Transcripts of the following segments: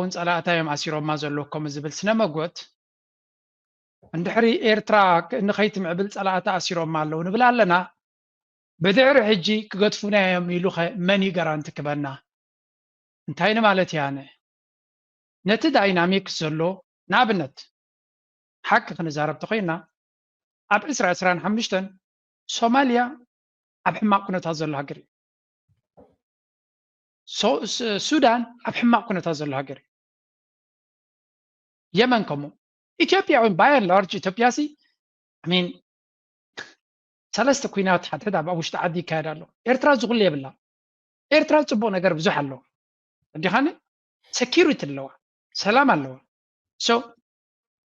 እውን ጸላእታ እዮም ኣሲሮማ ዘለዉ ከም ዝብል ስነ መጎት፣ እንድሕሪ ኤርትራ ክ- ንኸይትምዕብል ጸላእታ ኣሲሮማ ኣለዉ ንብል ኣለና። ብድሕሪ ሕጂ ክገድፉና እዮም ኢሉኸ መን እዩ ጋራንቲ ክበና? እንታይ ንማለት እያ ኣነ? ነቲ ዳይናሚክስ ዘሎ፣ ንኣብነት ሓቂ ክንዛረብ ተኾይና፣ ኣብ ዕስራ ዕስራን ሓሙሽተን ሶማልያ ኣብ ሕማቕ ኩነታት ዘሎ ሃገር እዩ። ሶ- ስ- ሱዳን ኣብ ሕማቕ ኩነታት ዘሎ ሃገር እዩ። የመን ከምኡ። ኢትዮጵያ እውን ባይ ላርጅ ኢትዮጵያ ሲ ሚን ሰለስተ ኩናት ሓድሕድ ኣብ ውሽጢ ዓዲ ይካየድ ኣሎ። ኤርትራ እዚ ኩሉ የብላ። ኤርትራ ፅቡቅ ነገር ብዙሕ ኣለዋ። እንዲኻኒ ሴኪሪቲ ኣለዋ፣ ሰላም ኣለዋ። So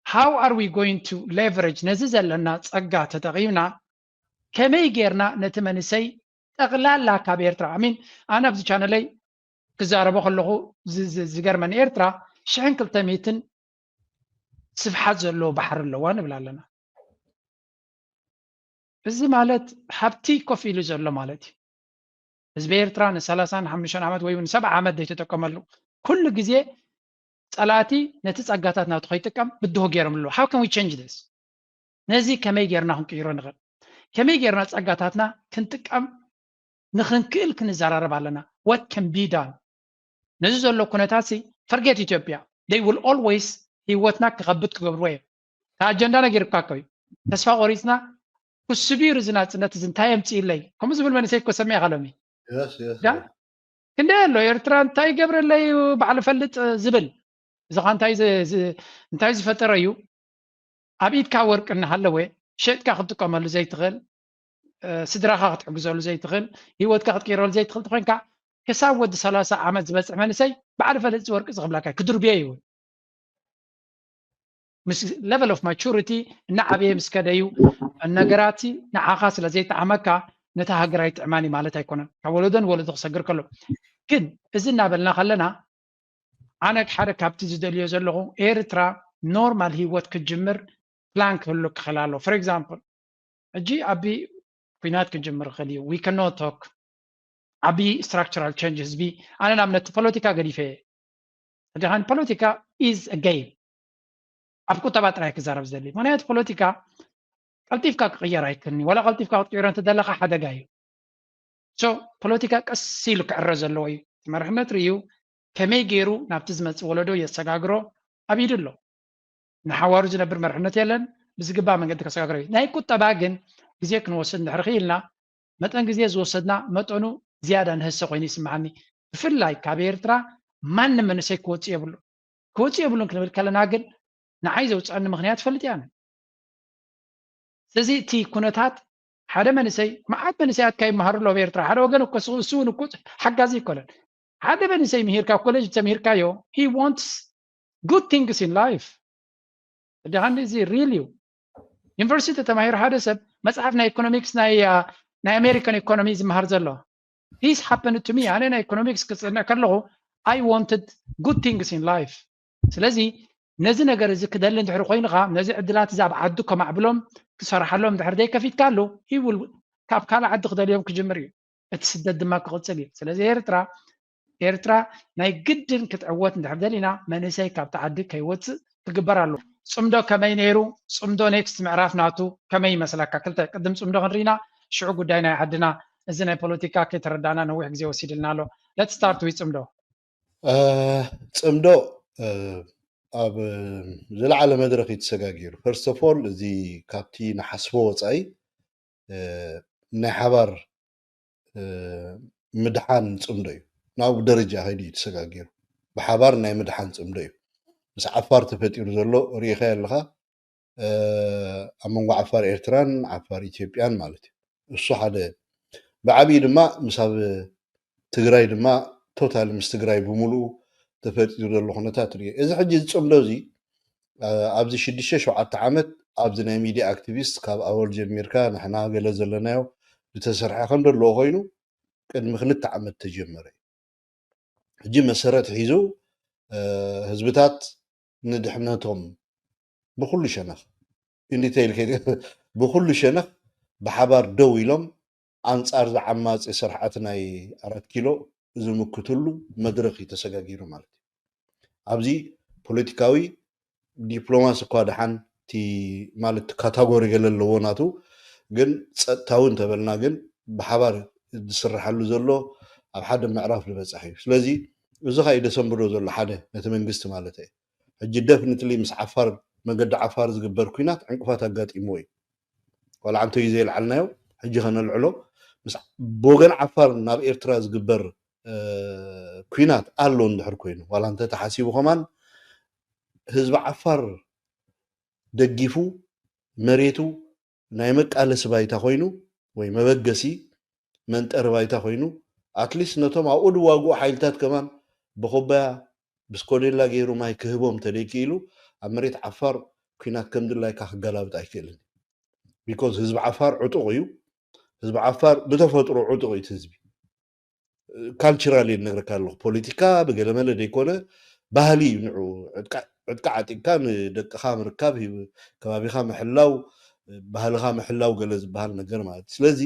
how are we going to leverage ነዚ ዘለና ጸጋ ተጠቒምና ከመይ ጌርና ነቲ መንእሰይ ጠቕላላ ካብ ኤርትራ ሚን ኣነ ኣብዚ ቻነለይ ክዛረቦ ከለኹ ዝ- ዝ- ዝገርመን ኤርትራ ሽሕን ክልተ ሚእትን ስፍሓት ዘለዎ ባሕሪ ኣለዋ ንብል ኣለና። እዚ ማለት ሃብቲ ኮፍ ኢሉ ዘሎ ማለት እዩ። ህዝቢ ኤርትራ ንሰላሳን ሓሙሽተን ዓመት ወይ እውን ሰብዓ ዓመት ዘይተጠቀመሉ ኩሉ ግዜ ጸላእቲ ነቲ ጸጋታት ናቱ ከይጥቀም ብድሆ ገይሮም ኣለዉ። How can we change this? ነዚ ከመይ ጌርና ክንቅይሮ ንኽእል? ከመይ ጌርና ጸጋታትና ክንጥቀም ንኽንክእል ክንዘራረብ ኣለና። What can be done? ነዚ ዘሎ ኩነታት ሲ ፈርጌት ኢትዮጵያ they will always ህይወትና ክኸብድ ክገብርዎ እዮም። እቲ ኣጀንዳ ነጊርካ እኮ እዩ። ተስፋ ቆሪፅና ክስቢር እዚ ናፅነት እዚ እንታይ የምፅእለይ ከምኡ ዝብል መንእሰይ እኮ ሰሚዕካ ሎሚ። Yes, yes, ዳ- ክንደይ ኣሎ ኤርትራ እንታይ ይገብረለይ እዩ ባዕሉ ፈልጥ ዝብል እዚ ኸ እንታይ ዝ- ዝ- እንታይ ዝፈጠረ እዩ? ኣብ ኢድካ ወርቂ እናሃለወ ሸጥካ ክትጥቀመሉ ዘይትኽእል፣ እ፣ ስድራኻ ክትሕግዘሉ ዘይትኽእል፣ ህይወትካ ክትቀይረሉ ዘይትኽእል ተኾይንካ ክሳብ ወዲ ሰላሳ ዓመት ዝበፅሕ መንእሰይ ባዕሉ ፈልጥ እዚ ወርቂ እዚ ክብላካ እዩ፣ ክድርብዮ እዩ እውን። ምስ level of maturity እናዓበየ ምስ ከደ እዩ ነገራት ንዓኻ ስለ ዘይጠዓመካ ነታ ሃገር ኣይጥዕማን እዩ ማለት ኣይኮነን። ካብ ወለዶ ንወለዶ ክሰግር ከሎ ግን እዚ እናበልና ከለና ኣነ ሓደ ካብቲ ዝደልዮ ዘለኹ ኤርትራ ኖርማል ህይወት ክትጅምር ፕላን ክህሉ ክኽእል ኣሎ። For example ሕጂ ኣቢ ኩናት ክጅምር ይኽእል እዩ። We cannot talk ኣቢ structural change ህዝቢ ኣነ ናብ ነቲ ፖለቲካ ገዲፈ እየ። ሕጂ ፖለቲካ is a game ኣብ ቁጠባ ጥራይ ክዛረብ ዝደሊ ምክንያቱ ፖለቲካ ቀልጢፍካ ክቕየር ኣይክእልኒ ዋላ ቀልጢፍካ ክትቅይሮ እንተደለካ ሓደጋ እዩ። So ፖለቲካ ቀስ ኢሉ ክዕረ ዘለዎ እዩ። እቲ መርሕነት ርእዩ ከመይ ገይሩ ናብቲ ዝመፅእ ወለዶ የሰጋግሮ ኣብ ኢዱ ኣሎ። ንሓዋሩ ዝነብር መርሕነት የለን። ብዝግባእ መንገዲ ከሰጋግሮ እዩ። ናይ ቁጠባ ግን ግዜ ክንወስድ እንድሕር ክኢልና መጠን ግዜ ዝወሰድና መጠኑ ዝያዳ ንህሰ ኮይኑ ይስምዓኒ። ብፍላይ ካብ ኤርትራ ማንም መንእሰይ ክወፅእ የብሉ ክወፅእ የብሉን ክንብል ከለና ግን ንዓይ ዘውፅአኒ ምክንያት ፈልጥ እያ። ስለዚ እቲ ኩነታት ሓደ መንእሰይ መዓት መንእሰያት ካብ ይመሃሩ ኣለዉ ኣብ ኤርትራ ሓደ ወገን እኮ እሱ እውን እኮ ሓጋዚ ይኮነን ሓደ መንእሰይ ምሂርካ ኮሌጅ ተምሂርካዮ he wants good things in life ድሃን እዚ real እዩ። ዩኒቨርሲቲ ተማሂሩ ሓደ ሰብ መፅሓፍ ናይ ኢኮኖሚክስ ናይ ናይ ኣሜሪካን ኢኮኖሚ ዝመሃር ዘሎ this happened to me ኣነ ናይ ኢኮኖሚክስ ክፅንዕ ከለኹ I wanted good things in life ስለዚ ነዚ ነገር እዚ ክደሊ እንድሕር ኮይንኻ ነዚ ዕድላት እዚ ኣብ ዓዱ ከማዕብሎም ክሰርሓሎም እንድሕር ዘይከፊትካሉ he will ካብ ካልእ ዓዲ ክደልዮም ክጅምር እዩ። እቲ ስደት ድማ ክቕፅል እዩ። ስለዚ ኤርትራ ኤርትራ ናይ ግድን ክትዕወት እንድሕር ደሊና መንእሰይ ካብቲ ዓዲ ከይወፅእ ክግበር ኣሎ። ፅምዶ ከመይ ነይሩ? ፅምዶ ኔክስት ምዕራፍ ናቱ ከመይ ይመስለካ? ክልተ ቅድም ፅምዶ ክንርኢና ሽዑ ጉዳይ ናይ ዓድና እዚ ናይ ፖለቲካ ከይተረዳእና ነዊሕ ግዜ ወሲድልና ኣሎ። Let's start with ፅምዶ። ፅምዶ ኣብ ዝለዓለ መድረክ እዩ ተሰጋጊሩ። First of all እዚ ካብቲ ንሓስቦ ወፃኢ ናይ ሓባር ምድሓን ፅምዶ እዩ። ናብ ደረጃ ከይዱ እዩ ተሰጋጊሩ። ብሓባር ናይ ምድሓን ፅምዶ እዩ። ምስ ዓፋር ተፈጢሩ ዘሎ ርኢኻ ኣለኻ። ኣብ መንጎ ዓፋር ኤርትራን ዓፋር ኢትዮጵያን ማለት እዩ። እሱ ሓደ ብዓብዪ ድማ ምስ ኣብ ትግራይ ድማ ቶታል ምስ ትግራይ ብምሉኡ ተፈጢሩ ዘሎ ኩነታት ርኢ። እዚ ሕጂ ዝፅምዶ እዚ ኣብዚ ሽዱሽተ ሸውዓተ ዓመት ኣብዚ ናይ ሚድያ ኣክቲቪስት ካብ ኣወል ጀሚርካ ንሕና ገለ ዘለናዮ ዝተሰርሐ ከም ዘለዎ ኮይኑ ቅድሚ ክልተ ዓመት ተጀመረ እዩ። ሕጂ መሰረት ሒዙ ህዝብታት ንድሕነቶም ብኩሉ ሸነኽ ኢንዲቴይል ከይደ ብኩሉ ሸነኽ ብሓባር ደው ኢሎም ኣንጻር ዝዓማጺ ስርዓት ናይ ኣራት ኪሎ ዝምክትሉ መድረኽ እዩ ተሰጋጊሩ ማለት እዩ። ኣብዚ ፖለቲካዊ ዲፕሎማሲ እኳ ደሓን እቲ ማለት ካታጎሪ ገለ ኣለዎ ናቱ፣ ግን ጸጥታዊ እንተበልና ግን ብሓባር ዝስርሓሉ ዘሎ ኣብ ሓደ ምዕራፍ ዝበጻሕ እዩ። ስለዚ እዚ ኸኣ እዩ ደሰንብዶ ዘሎ ሓደ ነቲ መንግስቲ ማለት እዩ። ሕጂ ደፍኒትሊ ምስ ዓፋር መገዲ ዓፋር ዝግበር ኲናት ዕንቅፋት ኣጋጢምዎ እዩ። ዋላ ዓንቶ እዩ ዘየልዓልናዮ ሕጂ ከነልዕሎ ምስ ብወገን ዓፋር ናብ ኤርትራ ዝግበር እ፣ ኲናት ኣሎ እንድሕር ኮይኑ ዋላ እንተተሓሲቡ ከማን ህዝቢ ዓፋር ደጊፉ መሬቱ ናይ መቃለሲ ባይታ ኮይኑ ወይ መበገሲ መንጠሪ ባይታ ኮይኑ ኣትሊስት ነቶም ኣብኡ ድዋግኡ ሓይልታት ከማን ብኮባያ ብስኮዴላ ገይሩ ማይ ክህቦም ተደይክኢሉ ኣብ መሬት ዓፋር ኲናት ከም ድላይካ ክገላብጥ ኣይክእልን። ቢኮዝ ህዝቢ ዓፋር ዕጡቕ እዩ። ህዝቢ ዓፋር ብተፈጥሮ ዕጡቕ እዩ እቲ ህዝቢ። ካልቸራል እየ ዝነግረካ ኣለኹ። ፖለቲካ ብገለመለ ዘይኮነ ባህሊ እዩ። ንዑ ዕጥቃ ዓጢቕካ ንደቅኻ ምርካብ ከባቢኻ ምሕላው ባህልኻ ምሕላው ገለ ዝበሃል ነገር ማለት እዩ። ስለዚ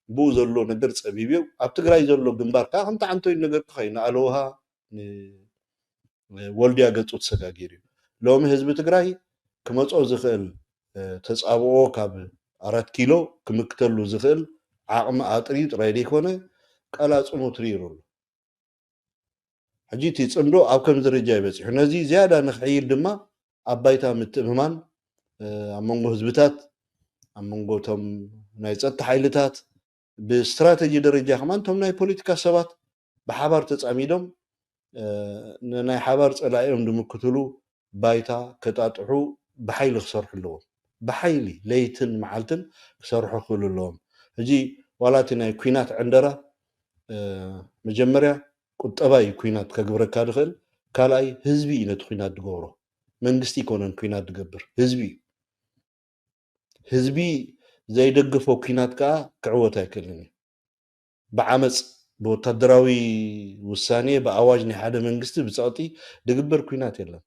ብኡ ዘሎ ነገር ፀቢብ እዩ። ኣብ ትግራይ ዘሎ ግንባር ከዓ ከምቲ ዓንቶይ ነገርካ ኮይኑ ኣለውሃ ወልድያ ገፁ ተሰጋጊሩ እዩ። ሎሚ ህዝቢ ትግራይ ክመፆ ዝኽእል ተፃብኦ ካብ ኣራት ኪሎ ክምክተሉ ዝኽእል ዓቕሚ ኣጥርዩ ጥራይ ዘይኮነ ቀላፅሙ ትርኢሩ ኣሎ። ሕጂ እቲ ፅምዶ ኣብ ከም ደረጃ ይበፂሑ ነዚ ዝያዳ ንክሕይል ድማ ኣብ ባይታ ምትእምማን ኣብ መንጎ ህዝብታት ኣብ መንጎ እቶም ናይ ፀጥታ ሓይልታት ብስትራተጂ ደረጃ ከማን እቶም ናይ ፖለቲካ ሰባት ብሓባር ተፃሚዶም ንናይ ሓባር ፀላኢኦም ዝምክትሉ ባይታ ከጣጥሑ ብሓይሊ ክሰርሑ ኣለዎም። ብሓይሊ ለይትን መዓልትን ክሰርሑ ክኽእሉ ኣለዎም። ሕጂ ዋላ እቲ ናይ ኲናት ዕንደራ መጀመርያ ቁጠባ እዩ ኲናት ከግብረካ ዝኽእል፣ ካልኣይ ህዝቢ እዩ ነቲ ኲናት ዝገብሮ። መንግስቲ ኣይኮነን ኲናት ዝገብር፣ ህዝቢ እዩ። ህዝቢ ዘይደግፎ ኲናት ከዓ ክዕወት ኣይክእልን እዩ። ብዓመፅ ብወታደራዊ ውሳኔ ብኣዋጅ ናይ ሓደ መንግስቲ ብፀቕጢ ዝግበር ኲናት የለን።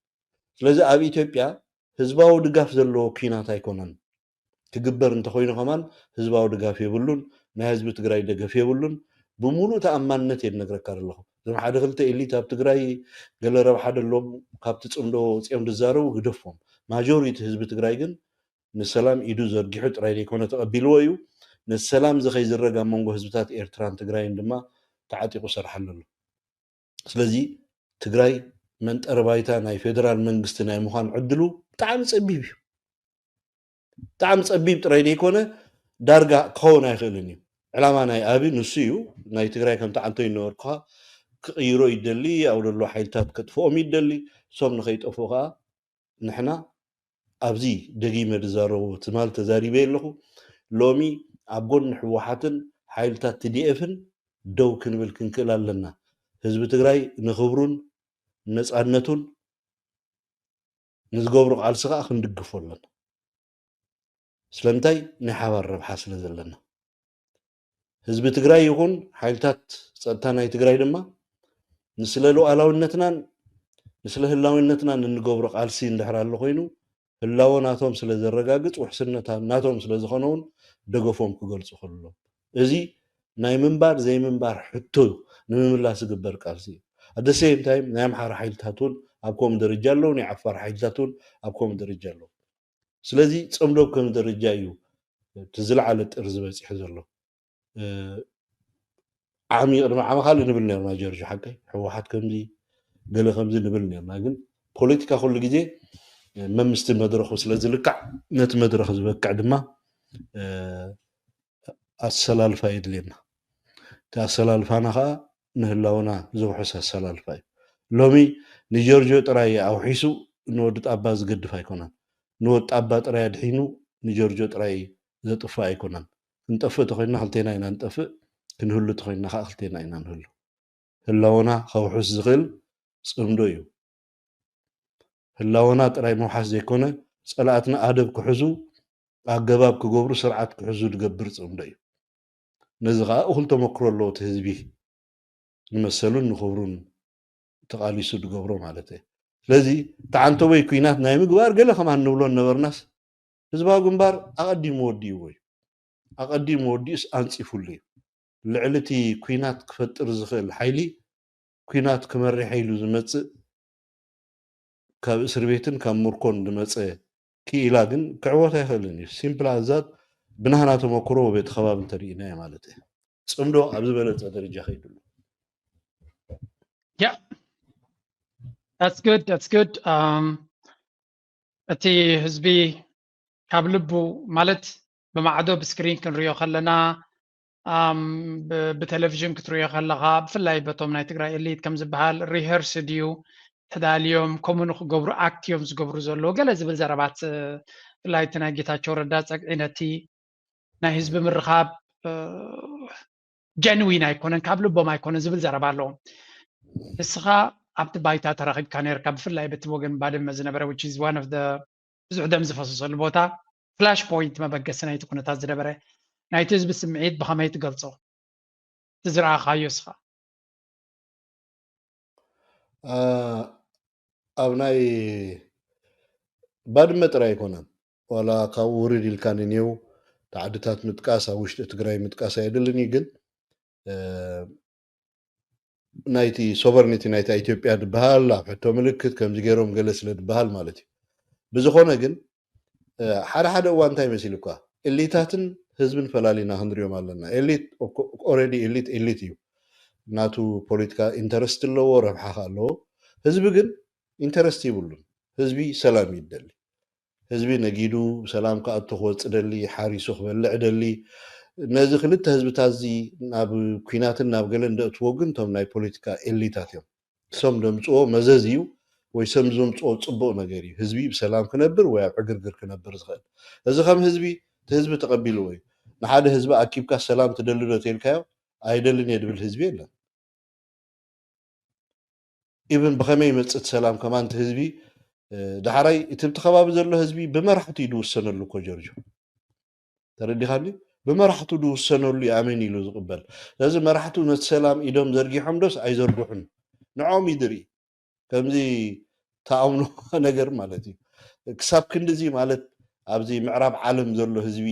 ስለዚ ኣብ ኢትዮጵያ ህዝባዊ ድጋፍ ዘለዎ ኲናት ኣይኮነን። ክግበር እንተኮይኑ ከማን ህዝባዊ ድጋፍ የብሉን። ናይ ህዝቢ ትግራይ ደገፍ የብሉን። ብሙሉእ ተኣማንነት እየ ዝነግረካ ዘለኹ። እዞም ሓደ ክልተ ኤሊት ኣብ ትግራይ ገለ ረብሓ ደለዎም ካብቲ ፅምዶ ወፂኦም ዝዛረቡ ግደፎም። ማጆሪቲ ህዝቢ ትግራይ ግን ንሰላም ኢዱ ዘርጊሑ ጥራይ ዘይኮነ ተቐቢልዎ እዩ። ነቲ ሰላም እዚ ከይዝረግ ኣብ መንጎ ህዝብታት ኤርትራን ትግራይን ድማ ተዓጢቑ ሰርሓሉ ኣሎ። ስለዚ ትግራይ መንጠሪ ባይታ ናይ ፌደራል መንግስቲ ናይ ምዃን ዕድሉ ብጣዕሚ ፀቢብ እዩ። ብጣዕሚ ፀቢብ ጥራይ ዘይኮነ ዳርጋ ክኸውን ኣይኽእልን እዩ። ዕላማ ናይ ኣቢ ንሱ እዩ። ናይ ትግራይ ከምቲ ዓንቶ ይነበርኩኻ ክቕይሮ ይደሊ፣ ኣብ ዘሎ ሓይልታት ከጥፍኦም ይደሊ። እሶም ንኸይጠፍኡ ከዓ ንሕና ኣብዚ ደጊመ ዝዛረቦ ትማል ተዛሪበ ኣለኹ። ሎሚ ኣብ ጎኒ ህወሓትን ሓይልታት ቲ ዲ ኤፍን ደው ክንብል ክንክእል ኣለና። ህዝቢ ትግራይ ንክብሩን ነፃነቱን ንዝገብሮ ቃልሲ ከዓ ክንድግፎ ኣለና። ስለምንታይ? ናይ ሓባር ረብሓ ስለ ዘለና። ህዝቢ ትግራይ ይኹን ሓይልታት ፀጥታ ናይ ትግራይ ድማ ንስለ ሉዓላውነትናን ንስለ ህላውነትናን እንገብሮ ቃልሲ እንድሕር ኣሎ ኮይኑ ህላወ ናቶም ስለ ዘረጋግፅ ውሕስነት ናቶም ስለ ዝኾነ እውን ደገፎም ክገልፁ ከሎ እዚ ናይ ምንባር ዘይምንባር ሕቶ ንምምላስ ዝግበር ቃልሲ እዩ። ኣደ ሴም ታይም ናይ ኣምሓራ ሓይልታት እውን ኣብ ከምኡ ደረጃ ኣለዉ፣ ናይ ዓፋር ሓይልታት እውን ኣብ ከምኡ ደረጃ ኣለዉ። ስለዚ ፅምዶ ከም ደረጃ እዩ እቲ ዝለዓለ ጥርዚ በፂሑ ዘሎ። ዓሚ ቅድሚ ዓሚ ካልእ ንብል ነርና ጀርጆ ሓቀይ ህወሓት ከምዚ ገለ ከምዚ ንብል ነርና፣ ግን ፖለቲካ ኩሉ ግዜ መምስቲ መድረኹ ስለ ዝልካዕ ነቲ መድረኽ ዝበቅዕ ድማ ኣሰላልፋ የድልየና። እቲ ኣሰላልፋና ከዓ ንህላውና ዘውሕስ ኣሰላልፋ እዩ። ሎሚ ንጀርጆ ጥራይ ኣውሒሱ ንወዲ ጣባ ዝገድፍ ኣይኮነን። ንወዲ ጣባ ጥራይ ኣድሒኑ ንጀርጆ ጥራይ ዘጥፍእ ኣይኮነን። ክንጠፍእ ተኮይንና ክልቴና ኢና ንጠፍእ፣ ክንህሉ ተኮይንና ከዓ ክልቴና ኢና ንህሉ። ህላውና ከውሕስ ዝኽእል ፅምዶ እዩ። ህላወና ጥራይ ምውሓስ ዘይኮነ፣ ጸላእትና ኣደብ ክሕዙ፣ ኣገባብ ክገብሩ፣ ስርዓት ክሕዙ ዝገብር ጽምዶ እዩ። ነዚ ኸኣ እኹል ተመክሮ ኣለዎ እቲ ህዝቢ ንመሰሉን ንኽብሩን ተቓሊሱ ዝገብሮ ማለት እየ። ስለዚ ተዓንተቦይ ኲናት ናይ ምግባር ገለ ከማን ንብሎ ነበርናስ ህዝባዊ ግንባር ኣቐዲሙ ወዲእዎ እዩ። ኣቐዲሙ ወዲኡስ ኣንጺፉሉ እዩ። ልዕሊ እቲ ኲናት ክፈጥር ዝኽእል ሓይሊ ኲናት ክመርሕ ኢሉ ዝመጽእ ካብ እስር ቤትን ካብ ምርኮን ዝመፀ ክኢላ ግን ክዕወት ኣይኽእልን እዩ። ሲምፕል ኣዛት ብናህና ተመክሮ ቤት ከባቢ እንተርኢናዮ ማለት እዩ። ፅምዶ ኣብ ዝበለፀ ደረጃ ከይድሉ Yeah, that's good, that's good. Um, እቲ ህዝቢ ካብ ልቡ ማለት ብማዕዶ ብስክሪን ክንሪኦ ከለና ብቴሌቪዥን ክትሪኦ ከለካ ብፍላይ በቶም ናይ ትግራይ ኤሊት ከም ዝበሃል ሪሀርስ ድዩ ተዳልዮም ከምኡ ንክገብሩ ኣክት እዮም ዝገብሩ ዘለዉ ገለ ዝብል ዘረባት ብፍላይ እቲ ናይ ጌታቸው ረዳ ፀግዒ ነቲ ናይ ህዝቢ ምርኻብ ጀንዊን ኣይኮነን ካብ ልቦም ኣይኮነን ዝብል ዘረባ ኣለዎም ንስኻ ኣብቲ ባይታ ተረኺብካ ነርካ ብፍላይ በቲ ወገን ባድመ ዝነበረ which is one of the ብዙሕ ደም ዝፈሰሰሉ ቦታ ፍላሽ ፖይንት መበገሲ ናይቲ ኩነታት ዝነበረ ናይቲ ህዝቢ ስምዒት ብኸመይ ትገልጾ እቲ ዝረኣኻዮ እስኻ ኣብ ናይ ባድመ ጥራይ ኣይኮነን ዋላ ካብኡ ውርድ ኢልካ ንኔው ተዓድታት ምጥቃስ ኣብ ውሽጢ ትግራይ ምጥቃስ ኣየድልን እዩ ግን ናይቲ ሶቨርኒቲ ናይታ ኢትዮጵያ ዝበሃል ኣብ ሕቶ ምልክት ከምዚ ገይሮም ገለ ስለ ዝበሃል ማለት እዩ ብዝኾነ ግን ሓደ ሓደ እዋን እንታይ መሲሉ እኳ ኤሊታትን ህዝብን ፈላሊና ክንሪኦም ኣለና ኤሊት ኦረዲ ኤሊት ኤሊት እዩ ናቱ ፖለቲካ ኢንተረስት ኣለዎ ረብሓ ኣለዎ ህዝቢ ግን ኢንተረስት ይብሉን ህዝቢ ሰላም ይደሊ ህዝቢ ነጊዱ ሰላም ክኣቱ ክወፅ ደሊ ሓሪሱ ክበልዕ ደሊ ነዚ ክልተ ህዝብታት እዚ ናብ ኩናትን ናብ ገለን ደእትዎ ግን እቶም ናይ ፖለቲካ ኤሊታት እዮም ሰም ደምፅዎ መዘዝ እዩ ወይ ሰም ዘምፅዎ ፅቡቅ ነገር እዩ ህዝቢ ብሰላም ክነብር ወይ ኣብ ዕግርግር ክነብር ዝኽእል እዚ ከም ህዝቢ እቲ ህዝቢ ተቀቢልዎ እዩ ንሓደ ህዝቢ ኣኪብካ ሰላም ትደልዶ ተልካዮ ኣይደልን እየ ድብል ህዝቢ የለን ኢብን ብኸመይ ይመፅእ እቲ ሰላም ከማን እቲ ህዝቢ ዳሕራይ እቲ ብቲ ከባቢ ዘሎ ህዝቢ ብመራሕቱ እዩ ዝውሰነሉ እኮ ጀርጆ ተረዲኻኒ ብመራሕቱ ዝውሰነሉ እዩ ኣሜን ኢሉ ዝቕበል ስለዚ መራሕቱ ነቲ ሰላም ኢዶም ዘርጊሖም ዶስ ኣይዘርግሑን ንዖም እዩ ዝርኢ ከምዚ ተኣምኖ ነገር ማለት እዩ ክሳብ ክንድዚ ማለት ኣብዚ ምዕራብ ዓለም ዘሎ ህዝቢ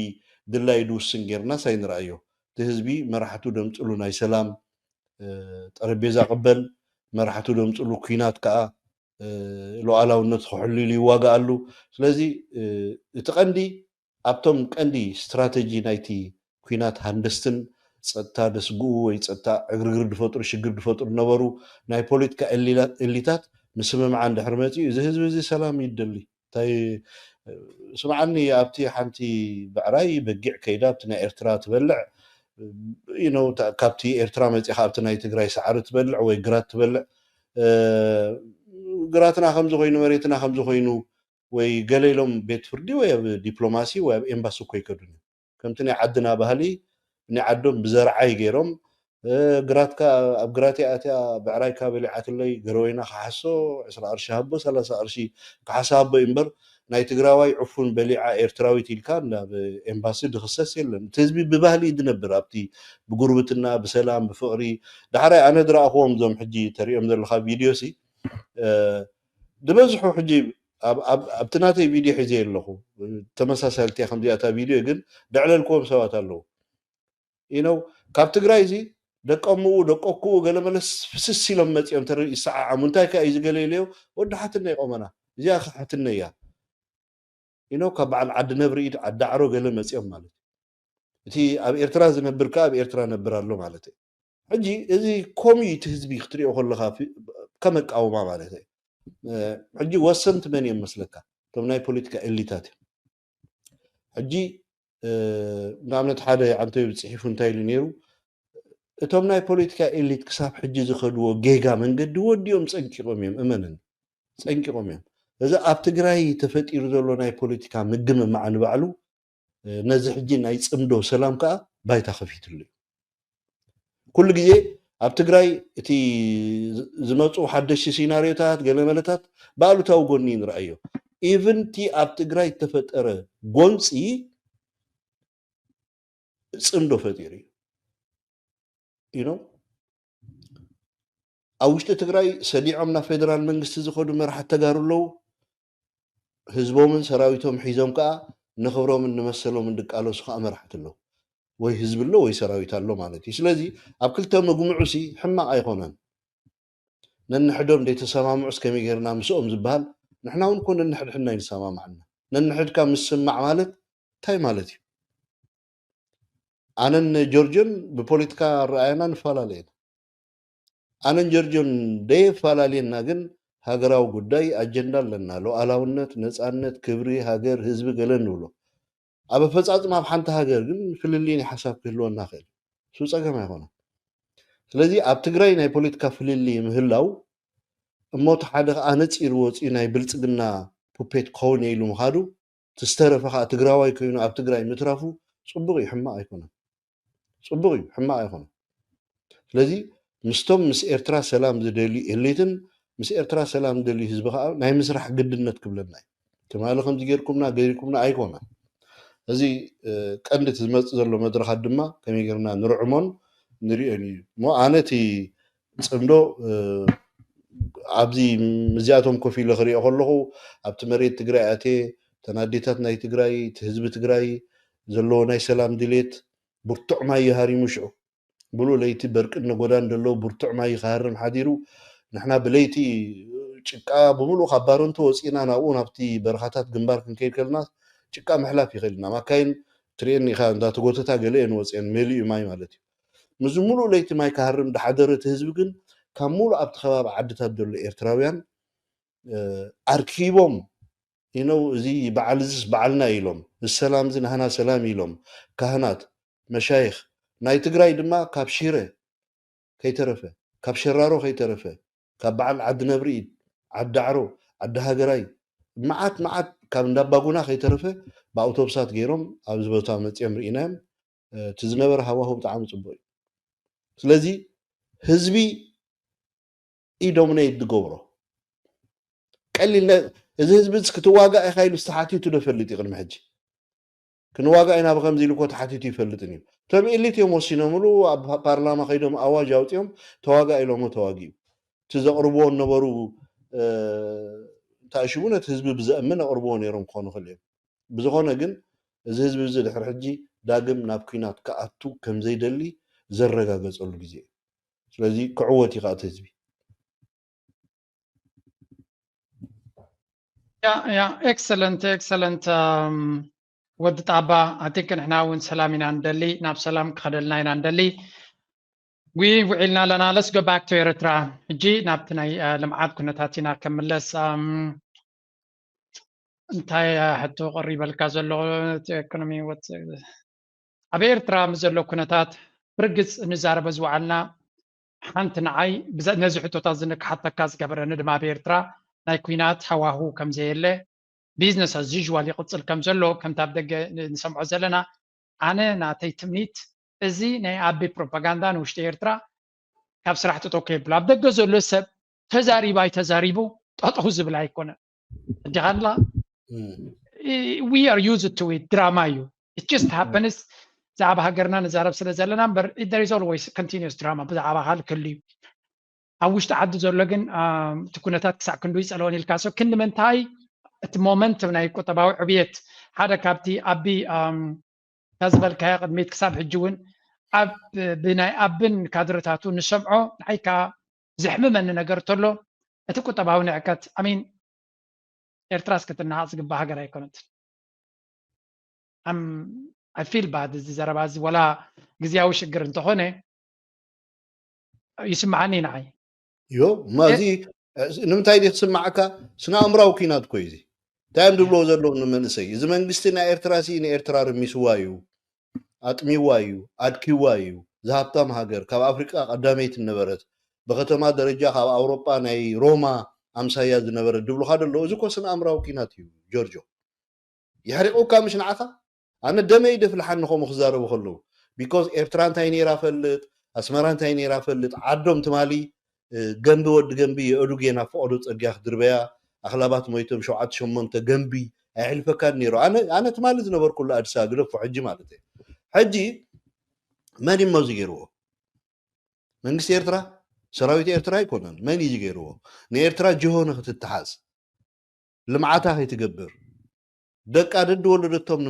ድላዩ ዝውስን ጌርናስ ኣይንረኣዮ እቲ ህዝቢ መራሕቱ ደምፅሉ ናይ ሰላም ጠረቤዛ ቅበል መራሕቱ ደምፅሉ ኩናት ከዓ ሉዓላውነት ክሕሉ ኢሉ ይዋጋኣሉ ስለዚ እቲ ቀንዲ ኣብቶም ቀንዲ ስትራተጂ ናይቲ ኩናት ሃንደስትን ፀጥታ ደስግኡ ወይ ፀጥታ ዕግርግር ዝፈጥሩ ሽግር ዝፈጥሩ ነበሩ ናይ ፖለቲካ ኤሊታት ምስምምዓ እንድሕር መፂኡ እዚ ህዝቢ እዚ ሰላም ይደሊ እንታይ ስምዓኒ ኣብቲ ሓንቲ ብዕራይ በጊዕ ከይዳ ኣብቲ ናይ ኤርትራ ትበልዕ you know ካብቲ ኤርትራ መፂኻ ኣብቲ ናይ ትግራይ ሳዕሪ ትበልዕ ወይ ግራት ትበልዕ ግራትና ከምዚ ኮይኑ መሬትና ከምዚ ኮይኑ ወይ ገለ ኢሎም ቤት ፍርዲ ወይ ኣብ ዲፕሎማሲ ወይ ኣብ ኤምባሲ እኮ ይከዱን ከምቲ ናይ ዓድና ባህሊ ናይ ዓዶም ብዘርዓይ ገይሮም ግራትካ ኣብ ግራተይ ኣትያ ብዕራይካ በሊዓትለይ ገረወይና ክሓሶ ዕስራ ቅርሺ ሃቦ ሰላሳ ቅርሺ ክሓሳ ሃቦ እዩ እምበር ናይ ትግራዋይ ዕፉን በሊዓ ኤርትራዊት ኢልካ ናብ ኤምባሲ ድኽሰስ የለን እቲ ህዝቢ ብባህሊ እዩ ዝነብር ኣብቲ ብጉርብትና ብሰላም ብፍቕሪ ዳሕራይ ኣነ ዝረኣኽዎም እዞም ሕጂ ተሪኦም ዘለካ ቪድዮ ሲ ዝበዝሑ ሕጂ ኣብቲ ናተይ ቪድዮ ሒዘ ኣለኹ ተመሳሳልቲ ከምዚኣታ ቪድዮ ግን ደዕለልክዎም ሰባት ኣለዉ you know ካብ ትግራይ እዚ ደቀምኡ ደቀኩኡ ገለ መለስ ፍስስ ኢሎም መፂኦም ተርኢ ይሰዓዓሙ እንታይ ከ እዩ ዝገለ ኢለዮ ወዲ ሓትነ ይቆመና እዚኣ ከ ሓትነ እያ you know ካብ በዓል ዓዲ ነብሪ ኢድ ዓዲ ዓሮ ገለ መፂኦም ማለት እዩ እቲ ኣብ ኤርትራ ዝነብር ከ ኣብ ኤርትራ ነብር ኣሎ ማለት እዩ ሕጂ እዚ ኮሚዩኒቲ ህዝቢ ክትሪኦ ከለካ ከመቃወማ ማለት እዩ ሕጂ ወሰንቲ መን እዮም መስለካ እቶም ናይ ፖለቲካ ኤሊታት እዮም ሕጂ ንኣብነት ሓደ ዓንተዩ ፅሒፉ እንታይ ኢሉ ነይሩ እቶም ናይ ፖለቲካ ኤሊት ክሳብ ሕጂ ዝኸድዎ ጌጋ መንገዲ ወዲኦም ፀንቂቆም እዮም እመንን ፀንቂቆም እዮም እዚ ኣብ ትግራይ ተፈጢሩ ዘሎ ናይ ፖለቲካ ምግምማዕ ንባዕሉ ነዚ ሕጂ ናይ ፅምዶ ሰላም ከዓ ባይታ ከፊትሉ እዩ ኩሉ ግዜ ኣብ ትግራይ እቲ ዝመፁ ሓደሽቲ ሲናሪዮታት ገለመለታት ብኣሉታዊ ጎኒ ንረኣዮ ኢቭን እቲ ኣብ ትግራይ ዝተፈጠረ ጎንፂ ፅምዶ ፈጢሩ እዩ you know ኣብ ውሽጢ ትግራይ ሰዲዖም ናብ ፌደራል መንግስቲ ዝኸዱ መራሕቲ ተጋሩ ኣለዉ ህዝቦምን ሰራዊቶም ሒዞም ከዓ ንክብሮምን ንመሰሎምን ድቃለሱ ከዓ መራሕቲ ኣለዉ ወይ ህዝቢ ኣሎ ወይ ሰራዊት ኣሎ ማለት እዩ ስለዚ ኣብ ክልተ ምግምዑ ሲ ሕማቅ ኣይኮነን ነንሕዶም ዘይተሰማምዑስ ከመይ ጌርና ምስኦም ዝበሃል ንሕና እውን እኮ ነንሕድሕድና ይንሰማማዕና። ነንሕድካ ምስማዕ ማለት እንታይ ማለት እዩ? ኣነን ጆርጆን ብፖለቲካ ኣረኣእያና ንፈላለ ኢና። ኣነን ጆርጆን ደየፈላለየና ግን ሃገራዊ ጉዳይ ኣጀንዳ ኣለና። ሉዓላውነት፣ ነፃነት፣ ክብሪ ሃገር፣ ህዝቢ ገለ ንብሎ። ኣብ ኣፈፃፅማ ኣብ ሓንቲ ሃገር ግን ፍልልይ ናይ ሓሳብ ክህልወና ይኽእል። እሱ ፀገም ኣይኮነን። ስለዚ ኣብ ትግራይ ናይ ፖለቲካ ፍልልይ ምህላው እሞ እቲ ሓደ ከዓ ነፂሩ ወፂኡ ናይ ብልፅግና ፑፔት ክኸውን እየ ኢሉ ምኻዱ፣ እቲ ዝተረፈ ከዓ ትግራዋይ ኮይኑ ኣብ ትግራይ ምትራፉ ፅቡቕ እዩ፣ ሕማቕ ኣይኮነን። ፅቡቕ እዩ፣ ሕማቕ ኣይኮነን። ስለዚ ምስቶም ምስ ኤርትራ ሰላም ዝደልዩ ኤሊትን ምስ ኤርትራ ሰላም ዝደልዩ ህዝቢ ከዓ ናይ ምስራሕ ግድነት ክብለና እዩ። ትማሊ ከምዚ ጌርኩምና ገይርኩምና ኣይኮነን። እዚ እ፣ ቀንዲ እቲ ዝመፅእ ዘሎ መድረኻት ድማ ከመይ ጌርና ንርዕሞን ንሪኦን እዩ እሞ ኣነ እቲ ፅምዶ እ፣ ኣብዚ ምስዚኣቶም ኮፍ ኢለ ክሪኦ ከለኹ ኣብቲ መሬት ትግራይ ኣትየ እተን ኣዴታት ናይ ትግራይ እቲ ህዝቢ ትግራይ ዘለዎ ናይ ሰላም ድሌት ብርቱዕ ማይ እዩ ሃሪሙ ሽዑ። ብሉእ ለይቲ በርቅን ነጎዳን ደሎ ብርቱዕ ማይ ክሃርም ሓዲሩ፣ ንሕና ብለይቲ ጭቃ ብምሉእ ካብ ባረንቱ ወፂእና ናብኡ ናብቲ በረኻታት ግንባር ክንከይድ ከለና ጭቃ ምሕላፍ ይኽእል ኢና። ማካይን ትሪኤን ኢኻ እንዳተጎተታ ገለ እየን ወፂአን መሊኡ ማይ ማለት እዩ። ምስዚ ሙሉእ ለይቲ ማይ ክሃርም ድሓደረ እቲ ህዝቢ ግን ካብ ሙሉእ ኣብቲ ከባቢ ዓድታት ዘሎ ኤርትራውያን እ፣ ኣርኪቦም ይነው እዚ በዓል እዚስ በዓልና ኢሎም እዚ ሰላም እዚ ናህና ሰላም ኢሎም ካህናት መሻይኽ ናይ ትግራይ ድማ ካብ ሽረ ከይተረፈ ካብ ሸራሮ ከይተረፈ ካብ በዓል ዓዲ ነብርኢድ ዓዲ ዳዕሮ ዓዲ ሃገራይ መዓት መዓት ካብ እንዳባጉና ከይተረፈ ብኣውቶብሳት ገይሮም ኣብዚ ቦታ መፅኦም ርኢናዮም። እ፣ እቲ ዝነበረ ሃዋሁ ብጣዕሚ ፅቡቅ እዩ። ስለዚ ህዝቢ ኢዶምነይ ዝገብሮ ቀሊል ነ- እዚ ህዝቢ እዚ ክትዋጋእ ኢኻ ኢሉ ዝተሓቲቱ ዶ ፈልጥ እዩ ቅድሚ ሕጂ? ክንዋጋእ ኢና ብከምዚ ኢሉ እኮ ተሓቲቱ ይፈልጥን እዩ። እቶም ኤሊት እዮም ወሲኖምሉ ኣብ ፓርላማ ከይዶም ኣዋጅ ኣውፂኦም ተዋጋእ ኢሎሞ ተዋጊኡ። እቲ ዘቕርብዎ ነበሩ እ፣ እንታይ ሽሙ ነቲ ህዝቢ ብዘእምን ኣቕርብዎ ነይሮም ክኾኑ ይኽእሉ እዮም። ብዝኾነ ግን እዚ ህዝቢ እዚ ድሕሪ ሕጂ ዳግም ናብ ኲናት ክኣቱ ከም ዘይደሊ ዘረጋገጸሉ ግዜ እዩ። ስለዚ ክዕወት እዩ ከኣ እቲ ህዝቢ። ያ ያ ኤክሰለንት ኤክሰለንት ወዲ ጣባ ኣቲክ ንሕና እውን ሰላም ኢና ንደሊ ናብ ሰላም ክኸደልና ኢና ንደሊ ዊ ውዒልና ኣለና let's go back to ኤርትራ ሕጂ ናብቲ ናይ ልምዓት ኩነታት ኢና ከምለስ እንታይ ሕቶ ቀሪበልካ ዘሎ ኢኮኖሚ ወት ኣብ ኤርትራ ምስ ዘሎ ኩነታት ብርግፅ ንዛረበ ዝወዓልና ሓንቲ ንዓይ ነዚ ሕቶታት ዝንክሓተካ ዝገበረኒ ድማ ኣብ ኤርትራ ናይ ኩናት ሃዋሁ ከም ዘየለ business as usual ይቕፅል ከም ዘሎ ከምቲ ኣብ ደገ ንሰምዖ ዘለና ኣነ ናተይ ትምኒት እዚ ናይ ኣቢ ፕሮፓጋንዳ ንውሽጢ ኤርትራ ካብ ስራሕ ጠጠው ከየብሎ ኣብ ደገ ዘሎ ሰብ ተዛሪቡ ኣይተዛሪቡ ጠጠው ዝብል ኣይኮነን እንዲኻላ we are used to it ድራማ እዩ it just happens ብዛዕባ ሃገርና ንዛረብ ስለ ዘለና እምበር there is always continuous drama ብዛዕባ ካልክል እዩ ኣብ ውሽጢ ዓዲ ዘሎ ግን እቲ ኩነታት ክሳዕ ክንዱ ይፀለወን ኢልካ so ክንዲ ምንታይ እቲ ሞመንት ናይ ቁጠባዊ ዕብየት ሓደ ካብቲ ኣቢ እታ ዝበልካዮ ቅድሚት ክሳብ ሕጂ እውን ኣብ ብናይ ኣብን ካድረታቱ ንሰምዖ ንዓይ ከዓ ዘሕምመኒ ነገር ተሎ እቲ ቁጠባዊ ንዕቀት ኣሚን ኤርትራስ ክትነሃቕ ዝግባ ሃገር ኣይኮነትን I feel bad እዚ ዘረባ እዚ ወላ ግዜያዊ ሽግር እንተኾነ ይስምዓኒ ንዓይ ዮ እማ እዚ ንምንታይ ድዩ ክስምዓካ ስነኣእምራዊ ኲናት እኮ እዩ እዚ እንታይ እዮም ዝብልዎ ዘለዉ ንመንእሰይ እዚ መንግስቲ ናይ ኤርትራ ሲ ንኤርትራ ርሚስዋ እዩ ኣጥሚዋ እዩ ኣድኪዋ እዩ ዝሃብታም ሃገር ካብ ኣፍሪቃ ቀዳመይቲ ነበረት ብከተማ ደረጃ ካብ ኣውሮጳ ናይ ሮማ ኣምሳያ ዝነበረት ድብሉካ ደለዉ እዚ እኮ ስነኣእምራዊ ኲናት እዩ ጆርጆ የሕሪቑካ ምሽ ንዓኻ ኣነ ደመይ ደፍልሓኒ ከምኡ ክዛረቡ ከለዉ because ኤርትራ እንታይ ነይራ ፈልጥ ኣስመራ እንታይ ነይራ ፈልጥ ዓዶም ትማሊ ገንቢ ወዲ ገንቢ የእዱጌ ናብ ፈቐዶ ፅርግያ ክድርበያ ኣኽላባት ሞይቶም ሸውዓተ ሸሞንተ ገንቢ ኣየሕልፈካን ነይሩ ኣነ ኣነ ትማሊ ዝነበርኩሉ ኣዲስ ኣበባ ግደፎ ሕጂ ማለት እየ ሕጂ መን እሞ እዚ ገይርዎ መንግስቲ ኤርትራ ሰራዊት ኤርትራ ኣይኮነን መን እዩ ገይርዎ ንኤርትራ ጅሆ ንክትተሓዝ ልምዓታ ከይትገብር ደቃ ደድወለደቶም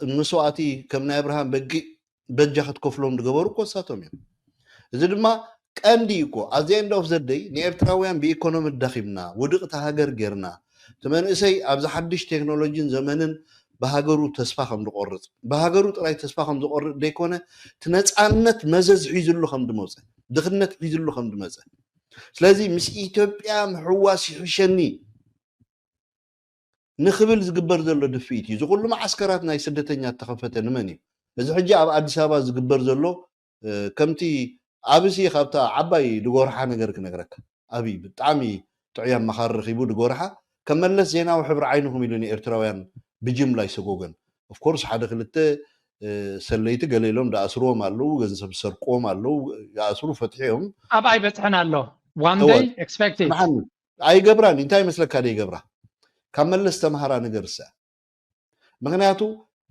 ንመስዋእቲ ከም ናይ ኣብርሃም በጊዕ በጃ ክትከፍሎም ዝገበሩ እኮ እሳቶም እዮም እዚ ድማ ቀንዲ እዩ እኮ ኣብዚ end of the day ንኤርትራውያን ብኢኮኖሚ ዳኺምና ውድቕቲ ሃገር ጌርና እቲ መንእሰይ ኣብዚ ሓድሽ ቴክኖሎጂን ዘመንን ብሃገሩ ተስፋ ከም ዝቆርፅ፣ ብሃገሩ ጥራይ ተስፋ ከም ዝቆርፅ ዘይኮነ፣ እቲ ነፃነት መዘዝ ሒዝሉ ከም ዝመፀ፣ ድኽነት ሒዝሉ ከም ዝመፀ። ስለዚ ምስ ኢትዮጵያ ምሕዋስ ይሕሸኒ ንክብል ዝግበር ዘሎ ድፍኢት እዩ። እዚ ኩሉ መዓስከራት ናይ ስደተኛ እተኸፈተ ንመን እዩ? እዚ ሕጂ ኣብ ኣዲስ ኣበባ ዝግበር ዘሎ ከምቲ ኣብሲ ካብታ ዓባይ ድጎርሓ ነገር ክነግረካ። ኣብይ ብጣዕሚ ጥዑይ ኣመኻሪ ረኺቡ ድጎርሓ ከም መለስ ዜናዊ ሕብሪ ዓይንኹም ኢሉ ንኤርትራውያን ብጅምላ ይሰጎገን። ኦፍኮርስ ሓደ ክልተ ሰለይቲ ገለ ኢሎም ደኣስርዎም ኣለዉ፣ ገንዘብ ዝሰርቅዎም ኣለዉ፣ ይኣስሩ ፈትሑ እዮም። ኣብ ኣይበፅሕን ኣሎ one day expected ኣይገብራን እንታይ ይመስለካ ደይገብራ ካብ መለስ ተምሃራ ነገር እሳ ምክንያቱ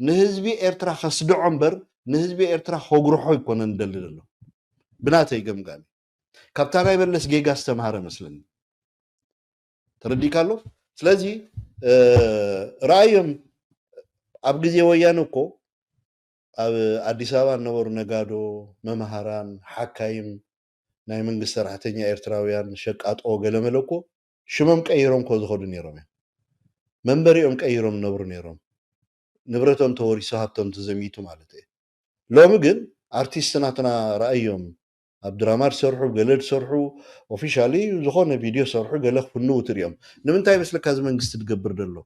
ንህዝቢ ኤርትራ ከስድዖ እምበር ንህዝቢ ኤርትራ ከጉርሖ ይኮነ ንደሊ ዘሎ ብናተይ ገምጋሚ ካብታ ናይ መለስ ጌጋ ዝተምሃረ መስለኒ ተረዲካ ኣሎ ስለዚ ረኣዮም ኣብ ግዜ ወያነ እኮ ኣብ ኣዲስ ኣበባ ዝነበሩ ነጋዶ መምሃራን ሓካይም ናይ መንግስቲ ሰራሕተኛ ኤርትራውያን ሸቃጦ ገለመለ እኮ ሽሞም ቀይሮም እኮ ዝኸዱ ነይሮም እዮም መንበሪኦም ቀይሮም ዝነብሩ ነይሮም ንብረቶም ተወሪሶ ሃብቶም ተዘሚቱ ማለት እዩ ሎሚ ግን ኣርቲስት ናትና ረኣዮም ኣብ ድራማ ዝሰርሑ ገለ ዝሰርሑ officially ዝኾነ ቪድዮ ዝሰርሑ ገለ ክፍንው ትሪኦም ንምንታይ መስለካ እዚ መንግስቲ ዝገብር ዘሎ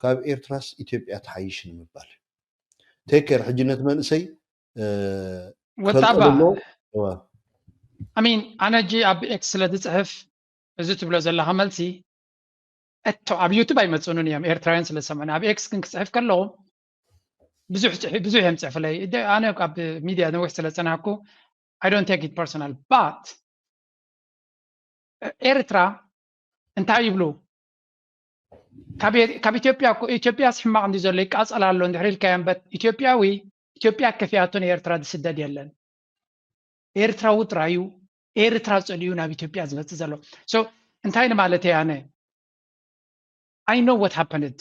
ካብ ኤርትራስ ኢትዮጵያ ትሓይሽ ንምባል take care ሕጂ ነቲ መንእሰይ ወጣባ ኣሚን ኣነ ሕጂ ኣብ ኤክስ ስለ ዝፅሕፍ እዚ ትብሎ ዘለካ መልሲ እቶ ኣብ ዩቱብ ኣይመፅኡንን እዮም ኤርትራውያን ስለ ዝሰምዑኒ ኣብ ኤክስ ግን ክፅሕፍ ከለኹ ብዙሕ ብዙሕ እዮም ፅሕፍለይ ኣነ ኣብ ሚድያ ነዊሕ ስለ ዝፀናሕኩ I don't take it personal but ኤርትራ እንታይ ይብሉ ካብ ኢትዮጵያ ኢትዮጵያስ ሕማቕ እንዲ ዘሎ ይቃፀል ኣሎ እንድሕር ኢልካዮ እምበር ኢትዮጵያዊ ኢትዮጵያ ከፊኣቶ ንኤርትራ ዝስደድ የለን ኤርትራዊ ጥራዩ ኤርትራ ፀሊኡ ናብ ኢትዮጵያ ዝመፅእ ዘሎ so እንታይ ንማለት እየ ኣነ I know what happened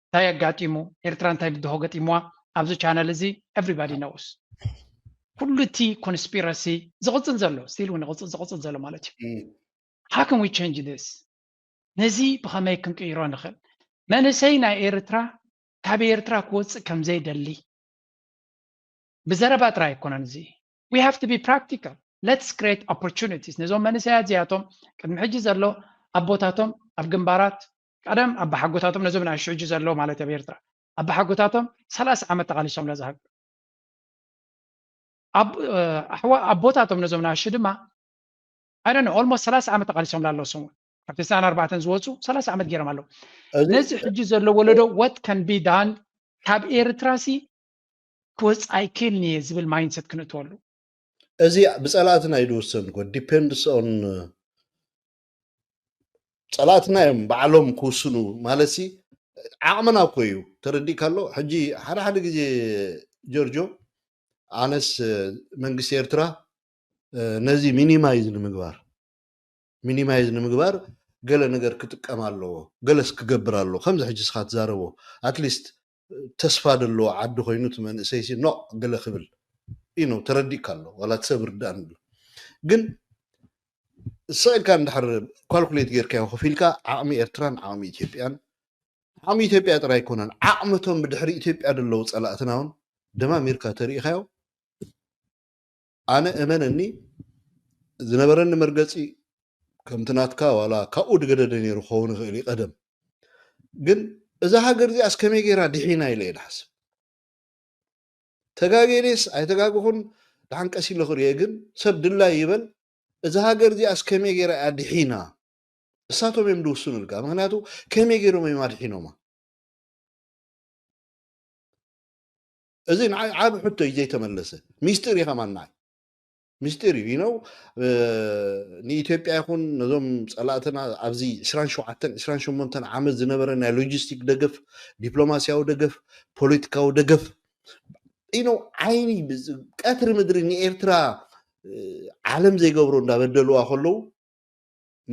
እንታይ ኣጋጢሙ ኤርትራ እንታይ ብድሆ ገጢምዋ ኣብዚ ቻነል እዚ everybody knows ኩሉ እቲ conspiracy ዝቕፅል ዘሎ still እውን ዝቕፅል ዘሎ ማለት እዩ how can we change this ነዚ ብኸመይ ክንቅይሮ ንኽእል መንእሰይ ናይ ኤርትራ ካብ ኤርትራ ክወፅእ ከም ዘይደሊ ብዘረባ ጥራይ ኣይኮነን እዚ we have to be practical let's create opportunities ነዞም መንእሰያት እዚኣቶም ቅድሚ ሕጂ ዘሎ ኣቦታቶም ኣብ ግንባራት ቀደም ኣባሓጎታቶም ነዞም ንኣሽቱ ሕጂ ዘሎ ማለት ኣብ ኤርትራ ኣባሓጎታቶም ሰላሳ ዓመት ተቓሊሶም ነዛ ሃገር ኣቦታቶም ነዞም ንኣሽቱ ድማ I don't know almost ሰላሳ ዓመት ተቓሊሶም ላለዉ ስሙ ካብ ተስዓን ኣርባዕተን ዝወፁ ሰላሳ ዓመት ገይሮም ኣለዉ ነዚ ሕጂ ዘሎ ወለዶ what can be done ካብ ኤርትራ ሲ ክወፅእ ኣይክእልን እየ ዝብል mindset ክንእትወሉ እዚ ብፀላእትና እዩ ዝውሰን እኮ depends on ፀላእትና እዮም ባዕሎም ክውስኑ ማለት ሲ ዓቕምና እኮ እዩ ተረዲእካ ኣሎ ሕጂ ሓደ ሓደ ግዜ ጆርጆ ኣነስ መንግስቲ ኤርትራ ነዚ minimize ንምግባር minimize ንምግባር ገለ ነገር ክጥቀም ኣለዎ ገለስ ክገብር ኣለዎ ከምዚ ሕጂ ስኻ ትዛረቦ at least ተስፋ ዘለዎ ዓዲ ኮይኑ እቲ መንእሰይ ሲ ኖ ገለ ክብል you know ተረዲእካ ኣሎ ዋላ ሰብ ርዳእ ንብሎ ግን ስቕ ኢልካ እንድሕር calculate ጌርካዮ ከፊልካ ዓቕሚ ኤርትራን ዓቕሚ ኢትዮጵያን ዓቕሚ ኢትዮጵያ ጥራይ ኣይኮነን ዓቕምቶም ብድሕሪ ኢትዮጵያ ዘለዉ ፀላእትና እውን ደማሚርካ ተሪኢኻዮ ኣነ እመነኒ ዝነበረኒ መርገፂ ከምቲ ናትካ ዋላ ካብኡ ዝገደደ ነይሩ ክኸውን ይኽእል እዩ ቀደም ግን እዛ ሃገር እዚኣስ ከመይ ገይራ ድሒና ኢለ እየ ዝሓስብ ተጋጌኔስ ኣይተጋግኹን ደሓን ቀስ ኢለ ክርእየ ግን ሰብ ድላይ ይበል እዛ ሃገር እዚኣስ ከመይ ገይራ እያ ድሒና እሳቶም እዮም ዝውስኑልካ ምክንያቱ ከመይ ገይሮም እዮም ኣድሒኖማ እዚ ንዓይ ዓብ ሕቶ እዩ ዘይተመለሰ ሚስጢር እዩ ከማን ንዓይ ሚስጢር እዩ you know ንኢትዮጵያ ይኹን ነዞም ፀላእትና ኣብዚ ዕስራን ሸውዓተን ዕስራን ሸሞንተን ዓመት ዝነበረ ናይ logistic ደገፍ ዲፕሎማስያዊ ደገፍ ፖለቲካዊ ደገፍ you know ዓይኒ ቀትሪ ምድሪ ንኤርትራ ዓለም ዘይገብሮ እንዳበደልዋ ከለዉ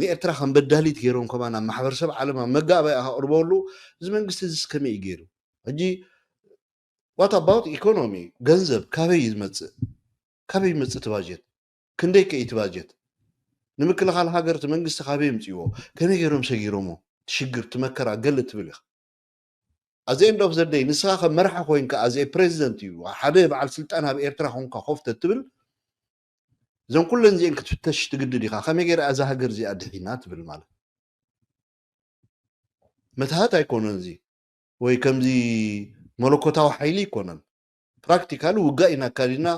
ንኤርትራ ከም በዳሊት ገይሮም ከማን ኣብ ማሕበረሰብ ዓለም ኣብ መጋባእያ ከቕርበሉ እዚ መንግስቲ እዚስ ከመይ እዩ ገይሩ ሕጂ what about economy ገንዘብ ካበይ እዩ ዝመፅእ ካበይ ይመፅእ እቲ ባጀት ክንደይ ከ እቲ ባጀት ንምክልኻል ሃገር እቲ መንግስቲ ካበይ ይምፅእዎ ከመይ ገይሮም ሰጊሮሞ ትሽግር ትመከራ ገለ ትብል ኢኻ። ኣዚ end of the day ንስኻ ከም መራሒ ኮይንካ ኣዚ ፕሬዚደንት እዩ ሓደ በዓል ስልጣን ኣብ ኤርትራ ኮንካ ኮፍ ተትብል እዘን ኩለን እዚአን ክትፍተሽ ትግድድ ኢኻ። ከመይ ገይራ እዛ ሃገር እዚኣ ድሒና ትብል ማለት መትሃት ኣይኮነን እዚ ወይ ከምዚ መለኮታዊ ሓይሊ ኣይኮነን። ፕራክቲካሊ ውጋእ ኢና ኣካዲና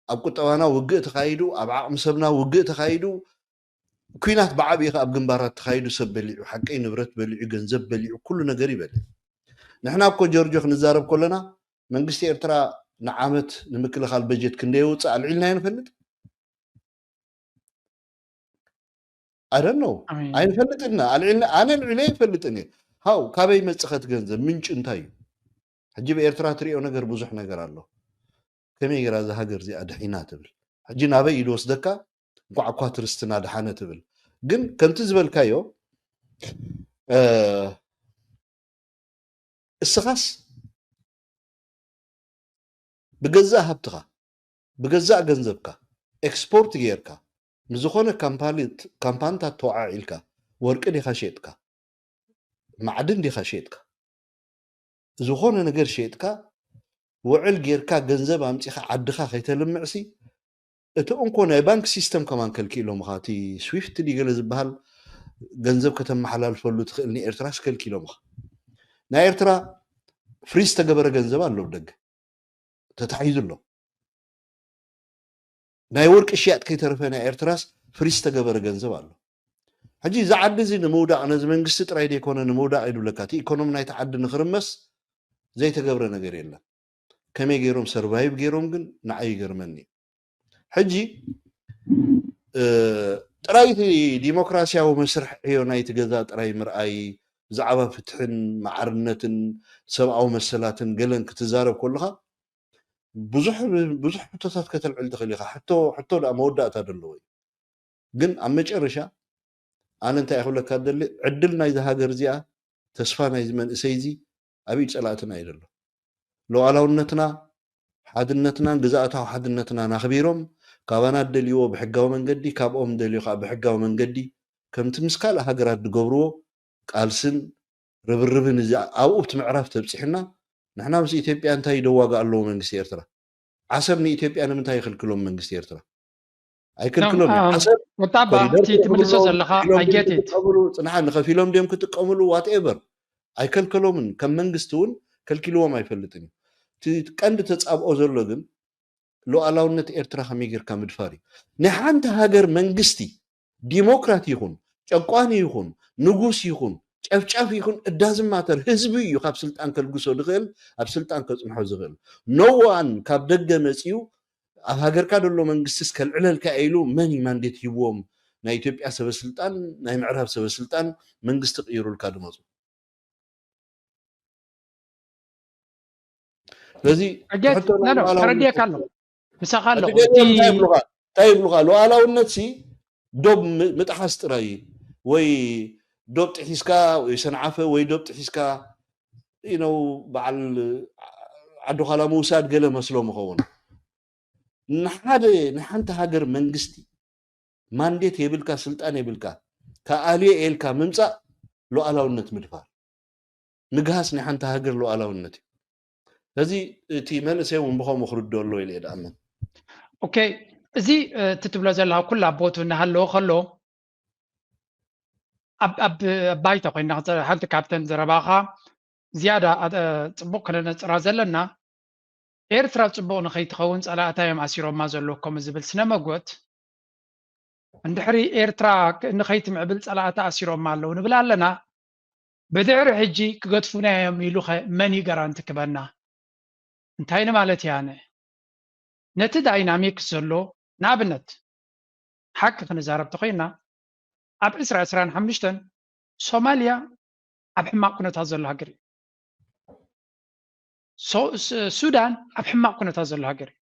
ኣብ ቁጠባና ውግእ ተኻይዱ ኣብ ዓቕሚ ሰብና ውግእ ተኻይዱ ኩናት ብዓብዪ ኣብ ግንባራት ተኻይዱ ሰብ በሊዑ ሓቀይ ንብረት በሊዑ ገንዘብ በሊዑ ኩሉ ነገር ይበልዕ። ንሕና እኮ ጆርጆ ክንዛረብ ከለና መንግስቲ ኤርትራ ንዓመት ንምክልኻል በጀት ክንደይ የውፅእ ኣልዒልናዮ ንፈልጥ I don't know ኣይንፈልጥና ኣልዒልና ኣነ ልዒለ ይፈልጥን እየ። ሃው ካበይ መፅኸት ገንዘብ ምንጭ እንታይ እዩ? ሕጂ ብኤርትራ ትሪኦ ነገር ብዙሕ ነገር ኣሎ። ከመይ ገይራ እዛ ሃገር እዚኣ ድሒና ትብል ሕጂ ናበይ እዩ ዝወስደካ? እንኳዕ እኳ ትርስትና ድሓነ ትብል ግን ከምቲ ዝበልካዮ እስኻስ ብገዛእ ሃብትኻ ብገዛእ ገንዘብካ ኤክስፖርት ገይርካ ንዝኾነ ካምፓኒታት ተወዓዒልካ ወርቂ ዲኻ ሸጥካ ማዕድን ዲኻ ሸጥካ ዝኾነ ነገር ሸጥካ ውዕል ጌርካ ገንዘብ ኣምፂኻ ዓድኻ ከይተልምዕሲ እቲ እንኮ ናይ ባንክ ሲስተም ከማን ከልኪሎምኻ እቲ ስዊፍት ዲገለ ዝበሃል ገንዘብ ከተመሓላልፈሉ ትኽእል ንኤርትራስ ከልኪሎምኻ ናይ ኤርትራ ፍሪዝ ተገበረ ገንዘብ ኣሎ ደገ ተታሒዙ ኣሎ ናይ ወርቂ ሽያጥ ከይተረፈ ናይ ኤርትራስ ፍሪዝ ተገበረ ገንዘብ ኣሎ ሕጂ እዚ ዓዲ እዚ ንምውዳቕ ነዚ መንግስቲ ጥራይ ዘይኮነ ንምውዳቕ ይድብለካ እቲ ኢኮኖሚ ናይቲ ዓዲ ንክርመስ ዘይተገብረ ነገር የለን ከመይ ገይሮም ሰርቫይቭ ገይሮም ግን ንዓይ ይገርመኒ ሕጂ ጥራይ እቲ ዲሞክራሲያዊ መስርሕ ዕዮ ናይቲ ገዛ ጥራይ ምርኣይ ብዛዕባ ፍትሕን ማዕርነትን ሰብኣዊ መሰላትን ገለን ክትዛረብ ከለካ ብዙሕ ብዙሕ ሕቶታት ከተልዕል ትኽእል ኢኻ ሕቶ ሕቶ ደኣ መወዳእታ ዘለዎ እዩ ግን ኣብ መጨረሻ ኣነ እንታይ ክብለካ ደሊ ዕድል ናይዚ ሃገር እዚኣ ተስፋ ናይዚ መንእሰይ እዚ ኣብ ኢድ ፀላእትና እዩ ዘሎ ሉዓላውነትና ሓድነትናን ግዛእታዊ ሓድነትና ናኽቢሮም ካባና ደልይዎ ብሕጋዊ መንገዲ ካብኦም ደልዩ ከዓ ብሕጋዊ መንገዲ ከምቲ ምስ ካልእ ሃገራት ዝገብርዎ ቃልስን ርብርብን እዚ ኣብኡ ብቲ ምዕራፍ ተብፂሕና ንሕና ምስ ኢትዮጵያ እንታይ ደዋጋ ኣለዎ መንግስቲ ኤርትራ ዓሰብ ንኢትዮጵያ ንምንታይ ይኽልክሎም መንግስቲ ኤርትራ ኣይከልክሎም እዩ ዓሰብ ወጣባ እቲ ትምልሶ ዘለኻ ኣይጌትት ጽንሓ ንኸፊሎም ድዮም ክጥቀምሉ ዋትኤቨር ኣይከልከሎምን ከም መንግስቲ እውን ከልኪልዎም ኣይፈልጥን እዩ እቲ ቀንዲ ተጻብኦ ዘሎ ግን ሉዓላውነት ኤርትራ ከመይ ጌርካ ምድፋር እዩ ናይ ሓንቲ ሃገር መንግስቲ ዲሞክራት ይኹን ጨቋኒ ይኹን ንጉስ ይኹን ጨፍጫፍ ይኹን እዳዝማተር ህዝቢ እዩ ካብ ስልጣን ከልግሶ ዝኽእል ኣብ ስልጣን ከፅንሖ ዝኽእል no one ካብ ደገ መፅዩ ኣብ ሃገርካ ዘሎ መንግስቲ እስከልዕለልካ ኢሉ መን እዩ ማንዴት ሂብዎም ናይ ኢትዮጵያ ሰበስልጣን ናይ ምዕራብ ሰበስልጣን መንግስቲ ቅይሩልካ ድመፁ ስለዚ ተረዲእካ ኣሎ ምሳኻ ኣለኹ እንታይ ይብሉካ ሉዓላውነት ሲ ዶብ ምጥሓስ ጥራይ ወይ ዶብ ጥሒስካ ወይ ሰንዓፈ ወይ ዶብ ጥሒስካ ነው በዓል ዓዲ ዃላ ምውሳድ ገለ መስሎ ምኸውን ንሓደ ንሓንቲ ሃገር መንግስቲ ማንዴት የብልካ ስልጣን የብልካ ከኣልዮ ኤልካ ምምፃእ ሉዓላውነት ምድፋር ምግሃስ ናይ ሓንቲ ሃገር ሉዓላውነት እዩ ስለዚ እቲ መንእሰይ እውን ብኸምኡ ክርድኦ ኣለዎ ኢለ እየ ድኣምን ኦኬ እዚ እቲ ትብሎ ዘለካ ኩላ ቦቱ እናሃለዎ ከሎ ኣብ ባይታ ኮይና ሓንቲ ካብተን ዘረባኻ ዝያዳ ፅቡቅ ክነነፅራ ዘለና ኤርትራ ፅቡቅ ንኸይትኸውን ፀላእታ እዮም ኣሲሮማ ዘለዉ ከም ዝብል ስነ መጎት እንድሕሪ ኤርትራ ንኸይትምዕብል ፀላእታ ኣሲሮማ ኣለዉ ንብል ኣለና ብድሕሪ ሕጂ ክገድፉና እዮም ኢሉኸ መን እዩ ጋራንቲ ክበና እንታይ ንማለት እያ ኣነ ነቲ ዳይናሚክስ ዘሎ ንኣብነት ሓቂ ክንዛረብ ተኮይና ኣብ ዕስራ ዕስራን ሓሙሽተን ሶማልያ ኣብ ሕማቅ ኩነታት ዘሎ ሃገር እዩ ሱዳን ኣብ ሕማቅ ኩነታት ዘሎ ሃገር እዩ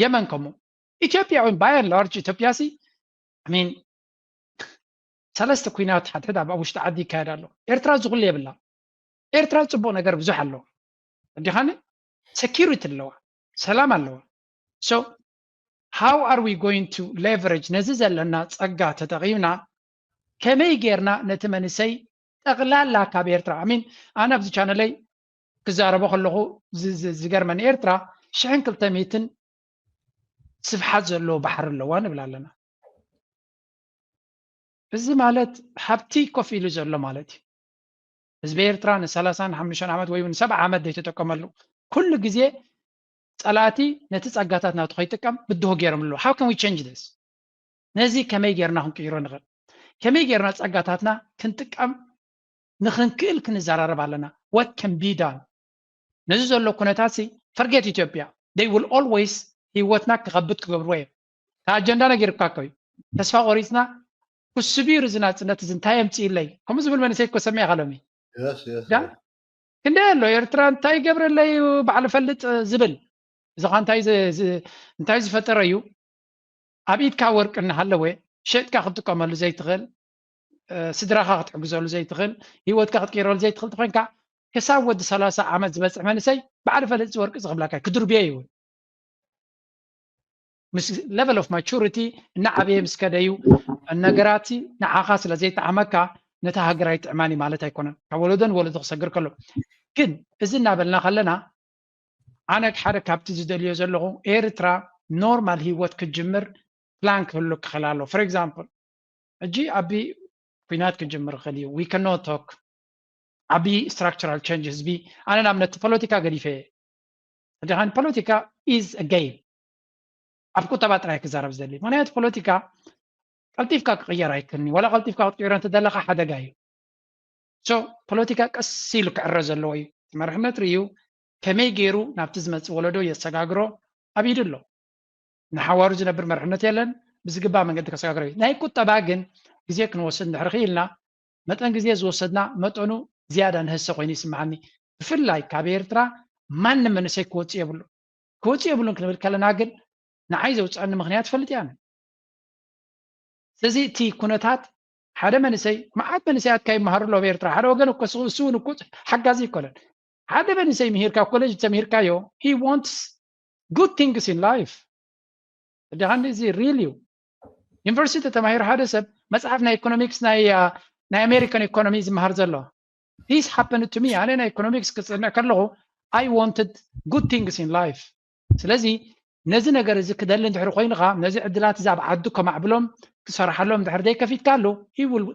የመን ከምኡ ኢትዮጵያ እውን ባይ ላርጅ ኢትዮጵያ ሲ ሚን ሰለስተ ኩናት ሓድሕድ ኣብ ውሽጢ ዓዲ ይካየድ ኣሎ ኤርትራ ዝኩሉ የብላ ኤርትራ ፅቡቅ ነገር ብዙሕ ኣለዋ እንዲኻኒ security ኣለዋ ሰላም ኣለዋ so how are we going to leverage ነዚ ዘለና ፀጋ ተጠቂምና ከመይ ጌርና ነቲ መንእሰይ ጠቕላላ ካብ ኤርትራ ኣሚን ኣነ ኣብዚ ቻነለይ ክዛረቦ ከለኹ ዝገርመን ኤርትራ ሽሕን ክልተ ሚእትን ስፍሓት ዘለዎ ባሕሪ ኣለዋ ንብል ኣለና። እዚ ማለት ሃብቲ ኮፍ ኢሉ ዘሎ ማለት እዩ። ህዝቢ ኤርትራ ንሰላሳን ሓሙሽተን ዓመት ወይ እውን ሰብዓ ዓመት ዘይተጠቀመሉ ኩሉ ግዜ ጸላእቲ ነቲ ጸጋታት ናቱ ከይጥቀም ብድሆ ገይሮም ኣለዉ። How can we change this? ነዚ ከመይ ጌርና ክንቅይሮ ንኽእል? ከመይ ጌርና ጸጋታትና ክንጥቀም ንኽንክእል ክንዘራረብ ኣለና። What can be done? ነዚ ዘሎ ኩነታት ሲ ፈርጌት ኢትዮጵያ they will always ህይወትና ክኸብድ ክገብርዎ እዮም። እቲ ኣጀንዳ ነጊርካ እኮ እዩ። ተስፋ ቆሪፅና ክስቢር እዚ ናፅነት እዚ እንታይ የምፅእለይ ከምኡ ዝብል መንእሰይ እኮ ሰሚዕካ ሎሚ። ክንደይ ኣሎ ኤርትራ እንታይ ይገብረለይ እዩ ባዕሉ ፈልጥ ዝብል እዚ ኸ እንታይ ዝፈጠረ እዩ? ኣብ ኢድካ ወርቂ እናሃለወ ሸጥካ ክትጥቀመሉ ዘይትኽእል፣ ስድራኻ ክትሕግዘሉ ዘይትኽእል፣ ህይወትካ ክትቀይረሉ ዘይትኽእል ተኾይንካ ክሳብ ወዲ ሰላሳ ዓመት ዝበፅሕ መንእሰይ ባዕሉ ፈልጥ እዚ ወርቂ እዚ ክብለካ ክድርብዮ ይውን ምስ level of maturity እናዓበየ ምስ ከደዩ ነገራት ንዓኻ ስለ ዘይጠዓመካ ነታ ሃገር ኣይጥዕማን እዩ ማለት ኣይኮነን። ካብ ወለዶ ንወለዶ ክሰግር ከሎ ግን እዚ እናበልና ከለና ኣነ ሓደ ካብቲ ዝደልዮ ዘለኹ ኤርትራ ኖርማል ህይወት ክጅምር ፕላን ክህሉ ክኽእል ኣሎ። For example ሕጂ ኣቢ ኩናት ክጅምር ይኽእል እዩ። We cannot talk ዓቢ structural change ህዝቢ ኣነ ናብ ነቲ ፖለቲካ ገዲፈ እየ። ሕጂ ፖለቲካ is a game ኣብ ቁጠባ ጥራይ ክዛረብ ዝደሊ ምክንያቱ ፖለቲካ ቀልጢፍካ ክቕየር ኣይክእልኒ ዋላ ቀልጢፍካ ክትቅይሮ እንተደለካ ሓደጋ እዩ። So ፖለቲካ ቀስ ኢሉ ክዕረ ዘለዎ እዩ። መርሕነት ርእዩ ከመይ ገይሩ ናብቲ ዝመፅእ ወለዶ የሰጋግሮ ኣብ ኢዱ ኣሎ። ንሓዋሩ ዝነብር መርሕነት የለን። ብዝግባእ መንገዲ ከሰጋግሮ እዩ። ናይ ቁጠባ ግን ግዜ ክንወስድ እንድሕር ክኢልና መጠን ግዜ ዝወሰድና መጠኑ ዝያዳ ንህሰ ኮይኑ ይስምዓኒ። ብፍላይ ካብ ኤርትራ ማንም መንእሰይ ክወፅእ የብሉ ክወፅእ የብሉን ክንብል ከለና ግን ንዓይ ዘውፅአኒ ምክንያት ፈልጥ እያ። ስለዚ እቲ ኩነታት ሓደ መንእሰይ መዓት መንእሰያት ካብ ይመሃሩ ኣለዉ ኣብ ኤርትራ ሓደ ወገን እኮ እሱ እውን እኮ ሓጋዚ ይኮነን ሓደ መንእሰይ ምሂርካ ኮሌጅ ተምሂርካዮ he wants good things in life ድሃን እዚ real እዩ። ዩኒቨርሲቲ ተማሂሩ ሓደ ሰብ መፅሓፍ ናይ ኢኮኖሚክስ ናይ ናይ ኣሜሪካን ኢኮኖሚ ዝመሃር ዘሎ this happened to me ኣነ ናይ ኢኮኖሚክስ ክፅንዕ ከለኹ I wanted good things in life ስለዚ ነዚ ነገር እዚ ክደሊ እንድሕሪ ኮይንኻ ነዚ ዕድላት እዚ ኣብ ዓዱ ከማዕብሎም ክሰርሓሎም እንድሕር ዘይከፊትካሉ he will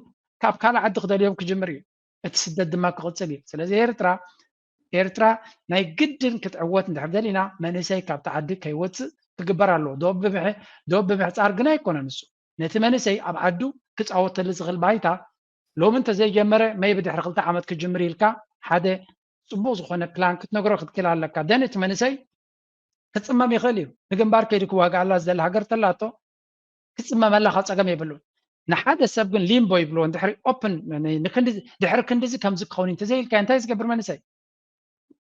ካብ ካልእ ዓዲ ክደልዮም ክጅምር እዩ። እቲ ስደት ድማ ክቕፅል እዩ። ስለዚ ኤርትራ ኤርትራ ናይ ግድን ክትዕወት እንድሕር ደሊና መንእሰይ ካብቲ ዓዲ ከይወፅእ ክግበር ኣለዎ። ዶብ ብምሕፃር ግን ኣይኮነን እሱ ነቲ መንእሰይ ኣብ ዓዱ ክፃወተሉ ዝኽእል ባይታ ሎሚ እንተዘይጀመረ maybe ድሕሪ ክልተ ዓመት ክጅምር ኢልካ ሓደ ፅቡቕ ዝኾነ ፕላን ክትነግሮ ክትክእል ኣለካ። ደን እቲ መንእሰይ ክፅመም ይኽእል እዩ። ንግንባር ከይዱ ክዋግኣላ ዝደሊ ሃገር ተላቶ ክፅመመላ ካብ ፀገም የብሉን። ንሓደ ሰብ ግን ሊምቦ ይብልዎ ድሕሪ ኦፕን ድሕሪ ክንድዚ ከምዚ ክኸውን እንተዘይኢልካ እንታይ ዝገብር መንእሰይ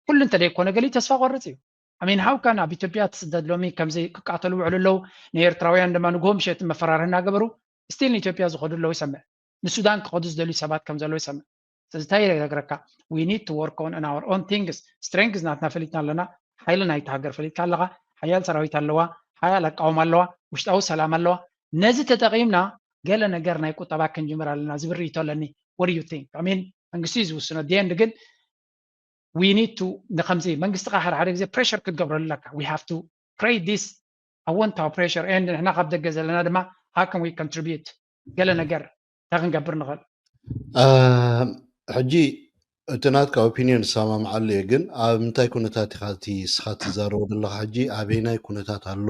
ኩሉ እንተደይኮነ ገሊኡ ተስፋ ቆርፅ እዩ። I mean how can ኣብ ኢትዮጵያ ትስደድ ሎሚ ከምዚ ክቃተሉ ውዕሉ ኣለዉ ንኤርትራውያን ድማ ንግሆ ምሸት መፈራርህ እናገበሩ ስቲል ንኢትዮጵያ ዝኸዱ ኣለዉ ይሰምዕ። ንሱዳን ክኸዱ ዝደልዩ ሰባት ከም ዘለዉ ይሰምዕ። ስለዚ እንታይ ይነግረካ we need to work on our own things strength ናትና ፈሊጥና ኣለና። ሓይሊ ናይቲ ሃገር ፈሊጥካ ኣለኻ። ሓያል ሰራዊት ኣለዋ። ሓያል ኣቃውማ ኣለዋ። ውሽጣዊ ሰላም ኣለዋ። ነዚ ተጠቒምና ገለ ነገር ናይ ቁጠባ ክንጅምር ኣለና ዝብል ርእይቶ ኣለኒ። What do you think? I mean መንግስቲ እዩ ዝውስኖ። At the end ግን we need to ንከምዚ መንግስቲ ከዓ ሓደ ሓደ ግዜ ፕሬሽር ክትገብረሉ ኣለካ። We have to create this ኣወንታዊ ፕሬሽር and ንሕና ካብ ደገ ዘለና ድማ how can we contribute ገለ ነገር እንታይ ክንገብር ንኽእል? ሕጂ እቲ ናትካ ኦፒኒዮን ዝሰማምዓሉ እየ፣ ግን ኣብ ምንታይ ኩነታት ኢኻ እቲ ንስኻ ትዛረቦ ዘለኻ? ሕጂ ኣበይናይ ኩነታት ኣሎ?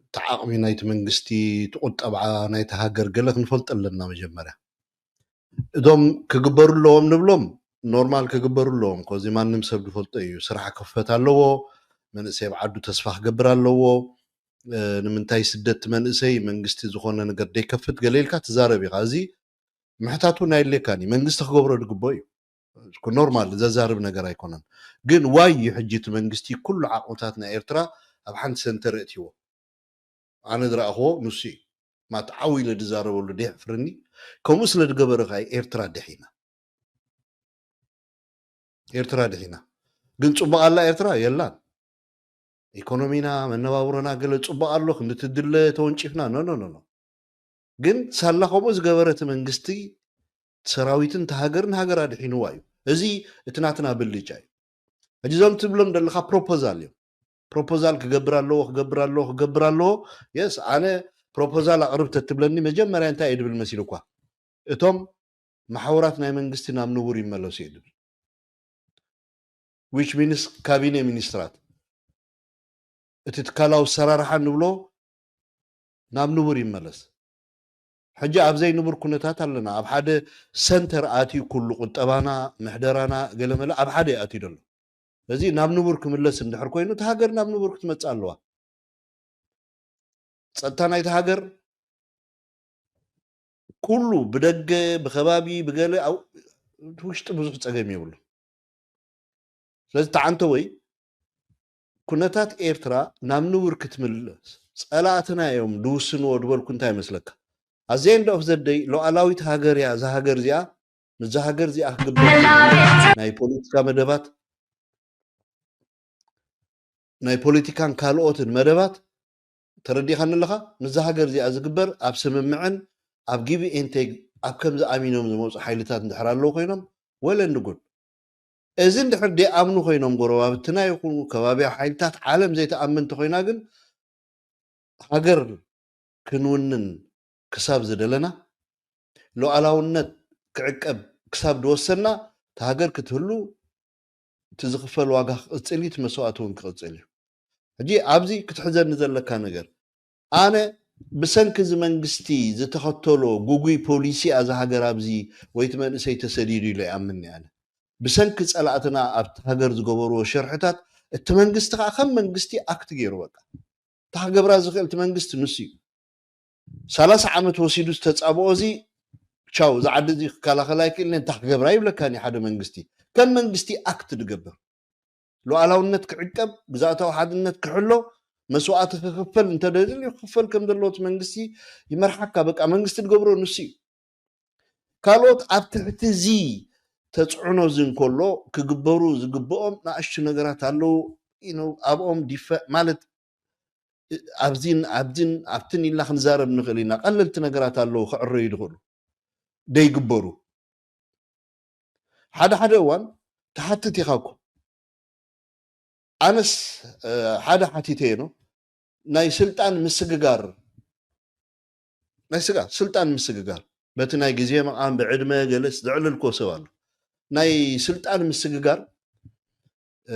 እቲ ዓቕሚ ናይቲ መንግስቲ፣ እቲ ቁጠባ ናይቲ ሃገር ገለ ክንፈልጦ ኣለና መጀመርያ። እዞም ክግበሩ ኣለዎም ንብሎም ኖርማል ክግበሩ ኣለዎም። ኮዚ ማንም ሰብ ዝፈልጦ እዩ። ስራሕ ክኽፈት ኣለዎ። መንእሰይ ኣብ ዓዱ ተስፋ ክገብር ኣለዎ። ንምንታይ ስደት መንእሰይ መንግስቲ ዝኾነ ነገር ደይከፍት ገለ ኢልካ ትዛረብ ኢኻ። እዚ ምሕታት እውን ኣየድልየካን እዩ። መንግስቲ ክገብሮ ዝግበኦ እዩ። ኖርማል ዘዛርብ ነገር ኣይኮነን። ግን ዋይ እዩ ሕጂ እቲ መንግስቲ ኩሉ ዓቕምታት ናይ ኤርትራ ኣብ ሓንቲ ሰንተር እእትዎ? ኣነ ዝረኣኽዎ ንሱ እዩ። ማት ዓው ኢለ ዝዛረበሉ ደይሕፍርኒ። ከምኡ ስለ ዝገበረ ከዓ ኤርትራ ድሒና። ኤርትራ ድሒና። ግን ፅቡቕ ኣላ ኤርትራ? የላን። ኢኮኖሚና፣ መነባብሮና ገለ ፅቡቕ ኣሎ፣ ክንዲ ትድለ ተወንጪፍና? ኖ፣ ኖ፣ ኖ፣ ኖ። ግን ሳላ ከምኡ ዝገበረ እቲ መንግስቲ ሰራዊትን እቲ ሃገርን ሃገር ኣድሒንዋ እዩ። እዚ እቲ ናትና ብልጫ እዩ። ሕጂ እዞም ትብሎም ዘለኻ ፕሮፖዛል እዮም። ፕሮፖዛል ክገብር ኣለዎ፣ ክገብር ኣለዎ፣ ክገብር ኣለዎ። የስ፣ ኣነ ፕሮፖዛል ኣቕርብ ተትብለኒ መጀመርያ እንታይ እየ ድብል መሲልኳ? እቶም መሓውራት ናይ መንግስቲ ናብ ንቡር ይመለሱ እየ ድብል። ዊች ሚንስ ካቢኔ ሚኒስትራት፣ እቲ ትካላዊ ኣሰራርሓ ንብሎ ናብ ንቡር ይመለስ። ሕጂ ኣብ ዘይንቡር ኩነታት ኣለና። ኣብ ሓደ ሰንተር ኣትዩ ኩሉ ቁጠባና፣ ምሕደራና፣ ገለመለ ኣብ ሓደ ኣትዩ ዘሎ። እዚ ናብ ንቡር ክምለስ እንድሕር ኮይኑ፣ እቲ ሃገር ናብ ንቡር ክትመጽእ ኣለዋ። ጸጥታ ናይቲ ሃገር ኩሉ ብደገ፣ ብከባቢ፣ ብገለ ኣብ ውሽጢ ብዙሕ ጸገም የብሉ። ስለዚ ተዓንተወይ ኩነታት ኤርትራ ናብ ንቡር ክትምለስ ጸላእትና እዮም ድውስንዎ ድበልኩ እንታይ ይመስለካ? ኣዘ ኤንድ ኦፍ ዘ ደይ ሉዓላዊት ሃገር እያ እዛ ሃገር እዚኣ። ምስዛ ሃገር እዚኣ ክግበር ናይ ፖለቲካ መደባት፣ ናይ ፖለቲካን ካልኦትን መደባት ተረዲኻኒ ኣለኻ? ምስዛ ሃገር እዚኣ ዝግበር ኣብ ስምምዕን ኣብ ጊቭ ኤንድ ቴክ ኣብ ከምዚ ኣሚኖም ዝመፁ ሓይልታት እንድሕር ኣለዉ ኮይኖም ወለ እንድጉድ እዚ እንድሕር ደይኣምኑ ኮይኖም ጎረባብትና ይኹኑ ከባቢያ ሓይልታት ዓለም ዘይተኣምን እንተኮይና ግን ሃገር ክንውንን ክሳብ ዝደለና ሉዓላውነት ክዕቀብ ክሳብ ዝወሰና እታ ሃገር ክትህሉ እቲ ዝኽፈል ዋጋ ክቕጽል እዩ፣ እቲ መስዋእቲ እውን ክቕጽል እዩ። ሕጂ ኣብዚ ክትሕዘኒ ዘለካ ነገር ኣነ ብሰንኪ እዚ መንግስቲ ዝተኸተሎ ጉጉይ ፖሊሲ እያ እዛ ሃገር ኣብዚ ወይ እቲ መንእሰይ ተሰዲዱ ኢለ ይኣምን እየ ኣነ። ብሰንኪ ጸላእትና ኣብቲ ሃገር ዝገበርዎ ሸርሕታት እቲ መንግስቲ ከዓ ከም መንግስቲ ኣክት ገይሩ በቃ። እታ ክገብራ ዝኽእል እቲ መንግስቲ ንሱ እዩ። ሰላሳ ዓመት ወሲዱ ዝተጻብኦ እዚ ቻው እዚ ዓዲ እዚ ክከላኸል ኣይክእልን እየ፣ እንታይ ክገብራ ይብለካን እዩ ሓደ መንግስቲ። ከም መንግስቲ ኣክት ዝገብር ሉዓላውነት ክዕቀብ፣ ግዝኣታዊ ሓድነት ክሕሎ፣ መስዋእቲ ክኽፈል እንተደልዩ ክኽፈል ከም ዘለዎ እቲ መንግስቲ ይመርሓካ። በቃ መንግስቲ ዝገብሮ ንሱ እዩ። ካልኦት ኣብ ትሕቲ እዚ ተፅዕኖ እዚ እንከሎ ክግበሩ ዝግብኦም ንኣሽቱ ነገራት ኣለዉ። You know፣ ኣብኦም ዲፈ ማለት ኣብዚን ኣብዚን ኣብትን ኢልና ክንዛረብ ንኽእል ኢና። ቀለልቲ ነገራት ኣለዉ ክዕረዩ ዝኽእሉ ደይግበሩ። ሓደ ሓደ እዋን ትሓትት ኢኻ እኮ። ኣነስ እ፣ ሓደ ሓቲተየ ነው ናይ ስልጣን ምስግጋር ናይ ስጋ ስልጣን ምስግጋር በቲ ናይ ግዜ መቓን ብዕድመ ገለስ ዘዕለልክዎ ሰብ ኣሎ። ናይ ስልጣን ምስግጋር እ፣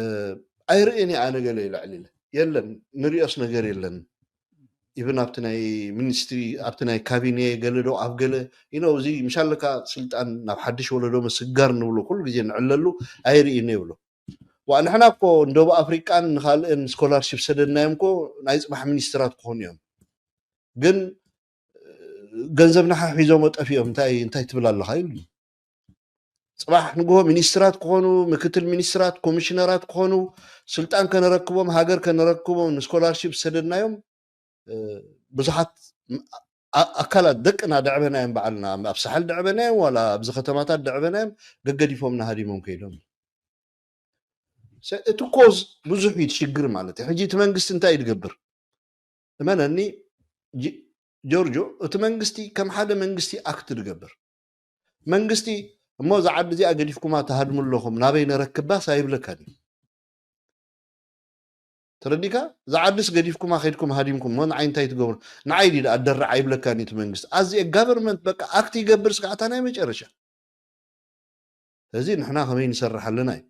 ኣይርእን እየ ኣነ ገለ ኢለ ዕሊለ የለን ንሪኦስ ነገር የለን። ኢብን ኣብቲ ናይ ሚኒስትሪ ኣብቲ ናይ ካቢኔ ገለ ዶ ኣብ ገለ ኢኖ እዚ ምሻለካ ስልጣን ናብ ሓድሽ ወለዶ ምስግጋር ንብሎ ኩሉ ግዜ ንዕለሉ ኣይርእን ይብሎ። ዋ ንሕና እኮ ንደቡብ ኣፍሪቃን ንካልእን ስኮላርሽፕ ሰደድናዮም እኮ ናይ ፅባሕ ሚኒስትራት ክኾኑ እዮም። ግን ገንዘብና ሓሒዞሞ ጠፊኦም እንታይ እንታይ ትብል ኣለኻ ኢሉኒ። ፅባሕ ንግሆ ሚኒስትራት ክኾኑ፣ ምክትል ሚኒስትራት፣ ኮሚሽነራት ክኾኑ፣ ስልጣን ከነረክቦም፣ ሃገር ከነረክቦም ንስኮላርሺፕ ዝሰደድናዮም እ፣ ብዙሓት ም- ኣ- ኣካላት ደቅና ደዕበናዮም ባዕልና ኣብ ሳሕል ደዕበናዮም ዋላ ኣብዚ ከተማታት ደዕበናዮም ገገዲፎምና ሃዲሞም ከይዶም። ሰ- እቲ ኮዝ ብዙሕ እዩ እቲ ሽግር ማለት እዩ። ሕጂ እቲ መንግስቲ እንታይ እዩ ዝገብር? እመነኒ ጂ- ጆርጆ፣ እቲ መንግስቲ ከም ሓደ መንግስቲ ኣክት ዝገብር መንግስቲ እሞ እዛ ዓዲ እዚኣ ገዲፍኩማ ትሃድሙ ኣለኹም ናበይ ነረክባስ ኣይብለካን እዩ። ተረዲካ? እዛ ዓድስ ገዲፍኩማ ከይድኩም ሃዲምኩም እሞ ንዓይ እንታይ ትገብሩ? ንዓይ ድዩ ደኣ ደርዕ ኣይብለካን እዩ እቲ መንግስቲ። ኣዚ ጋቨርንመንት በቃ ኣክት ይገብር ስጋዕታ ናይ መጨረሻ። እዚ ንሕና ከመይ ንሰርሕ ኣለና እዩ።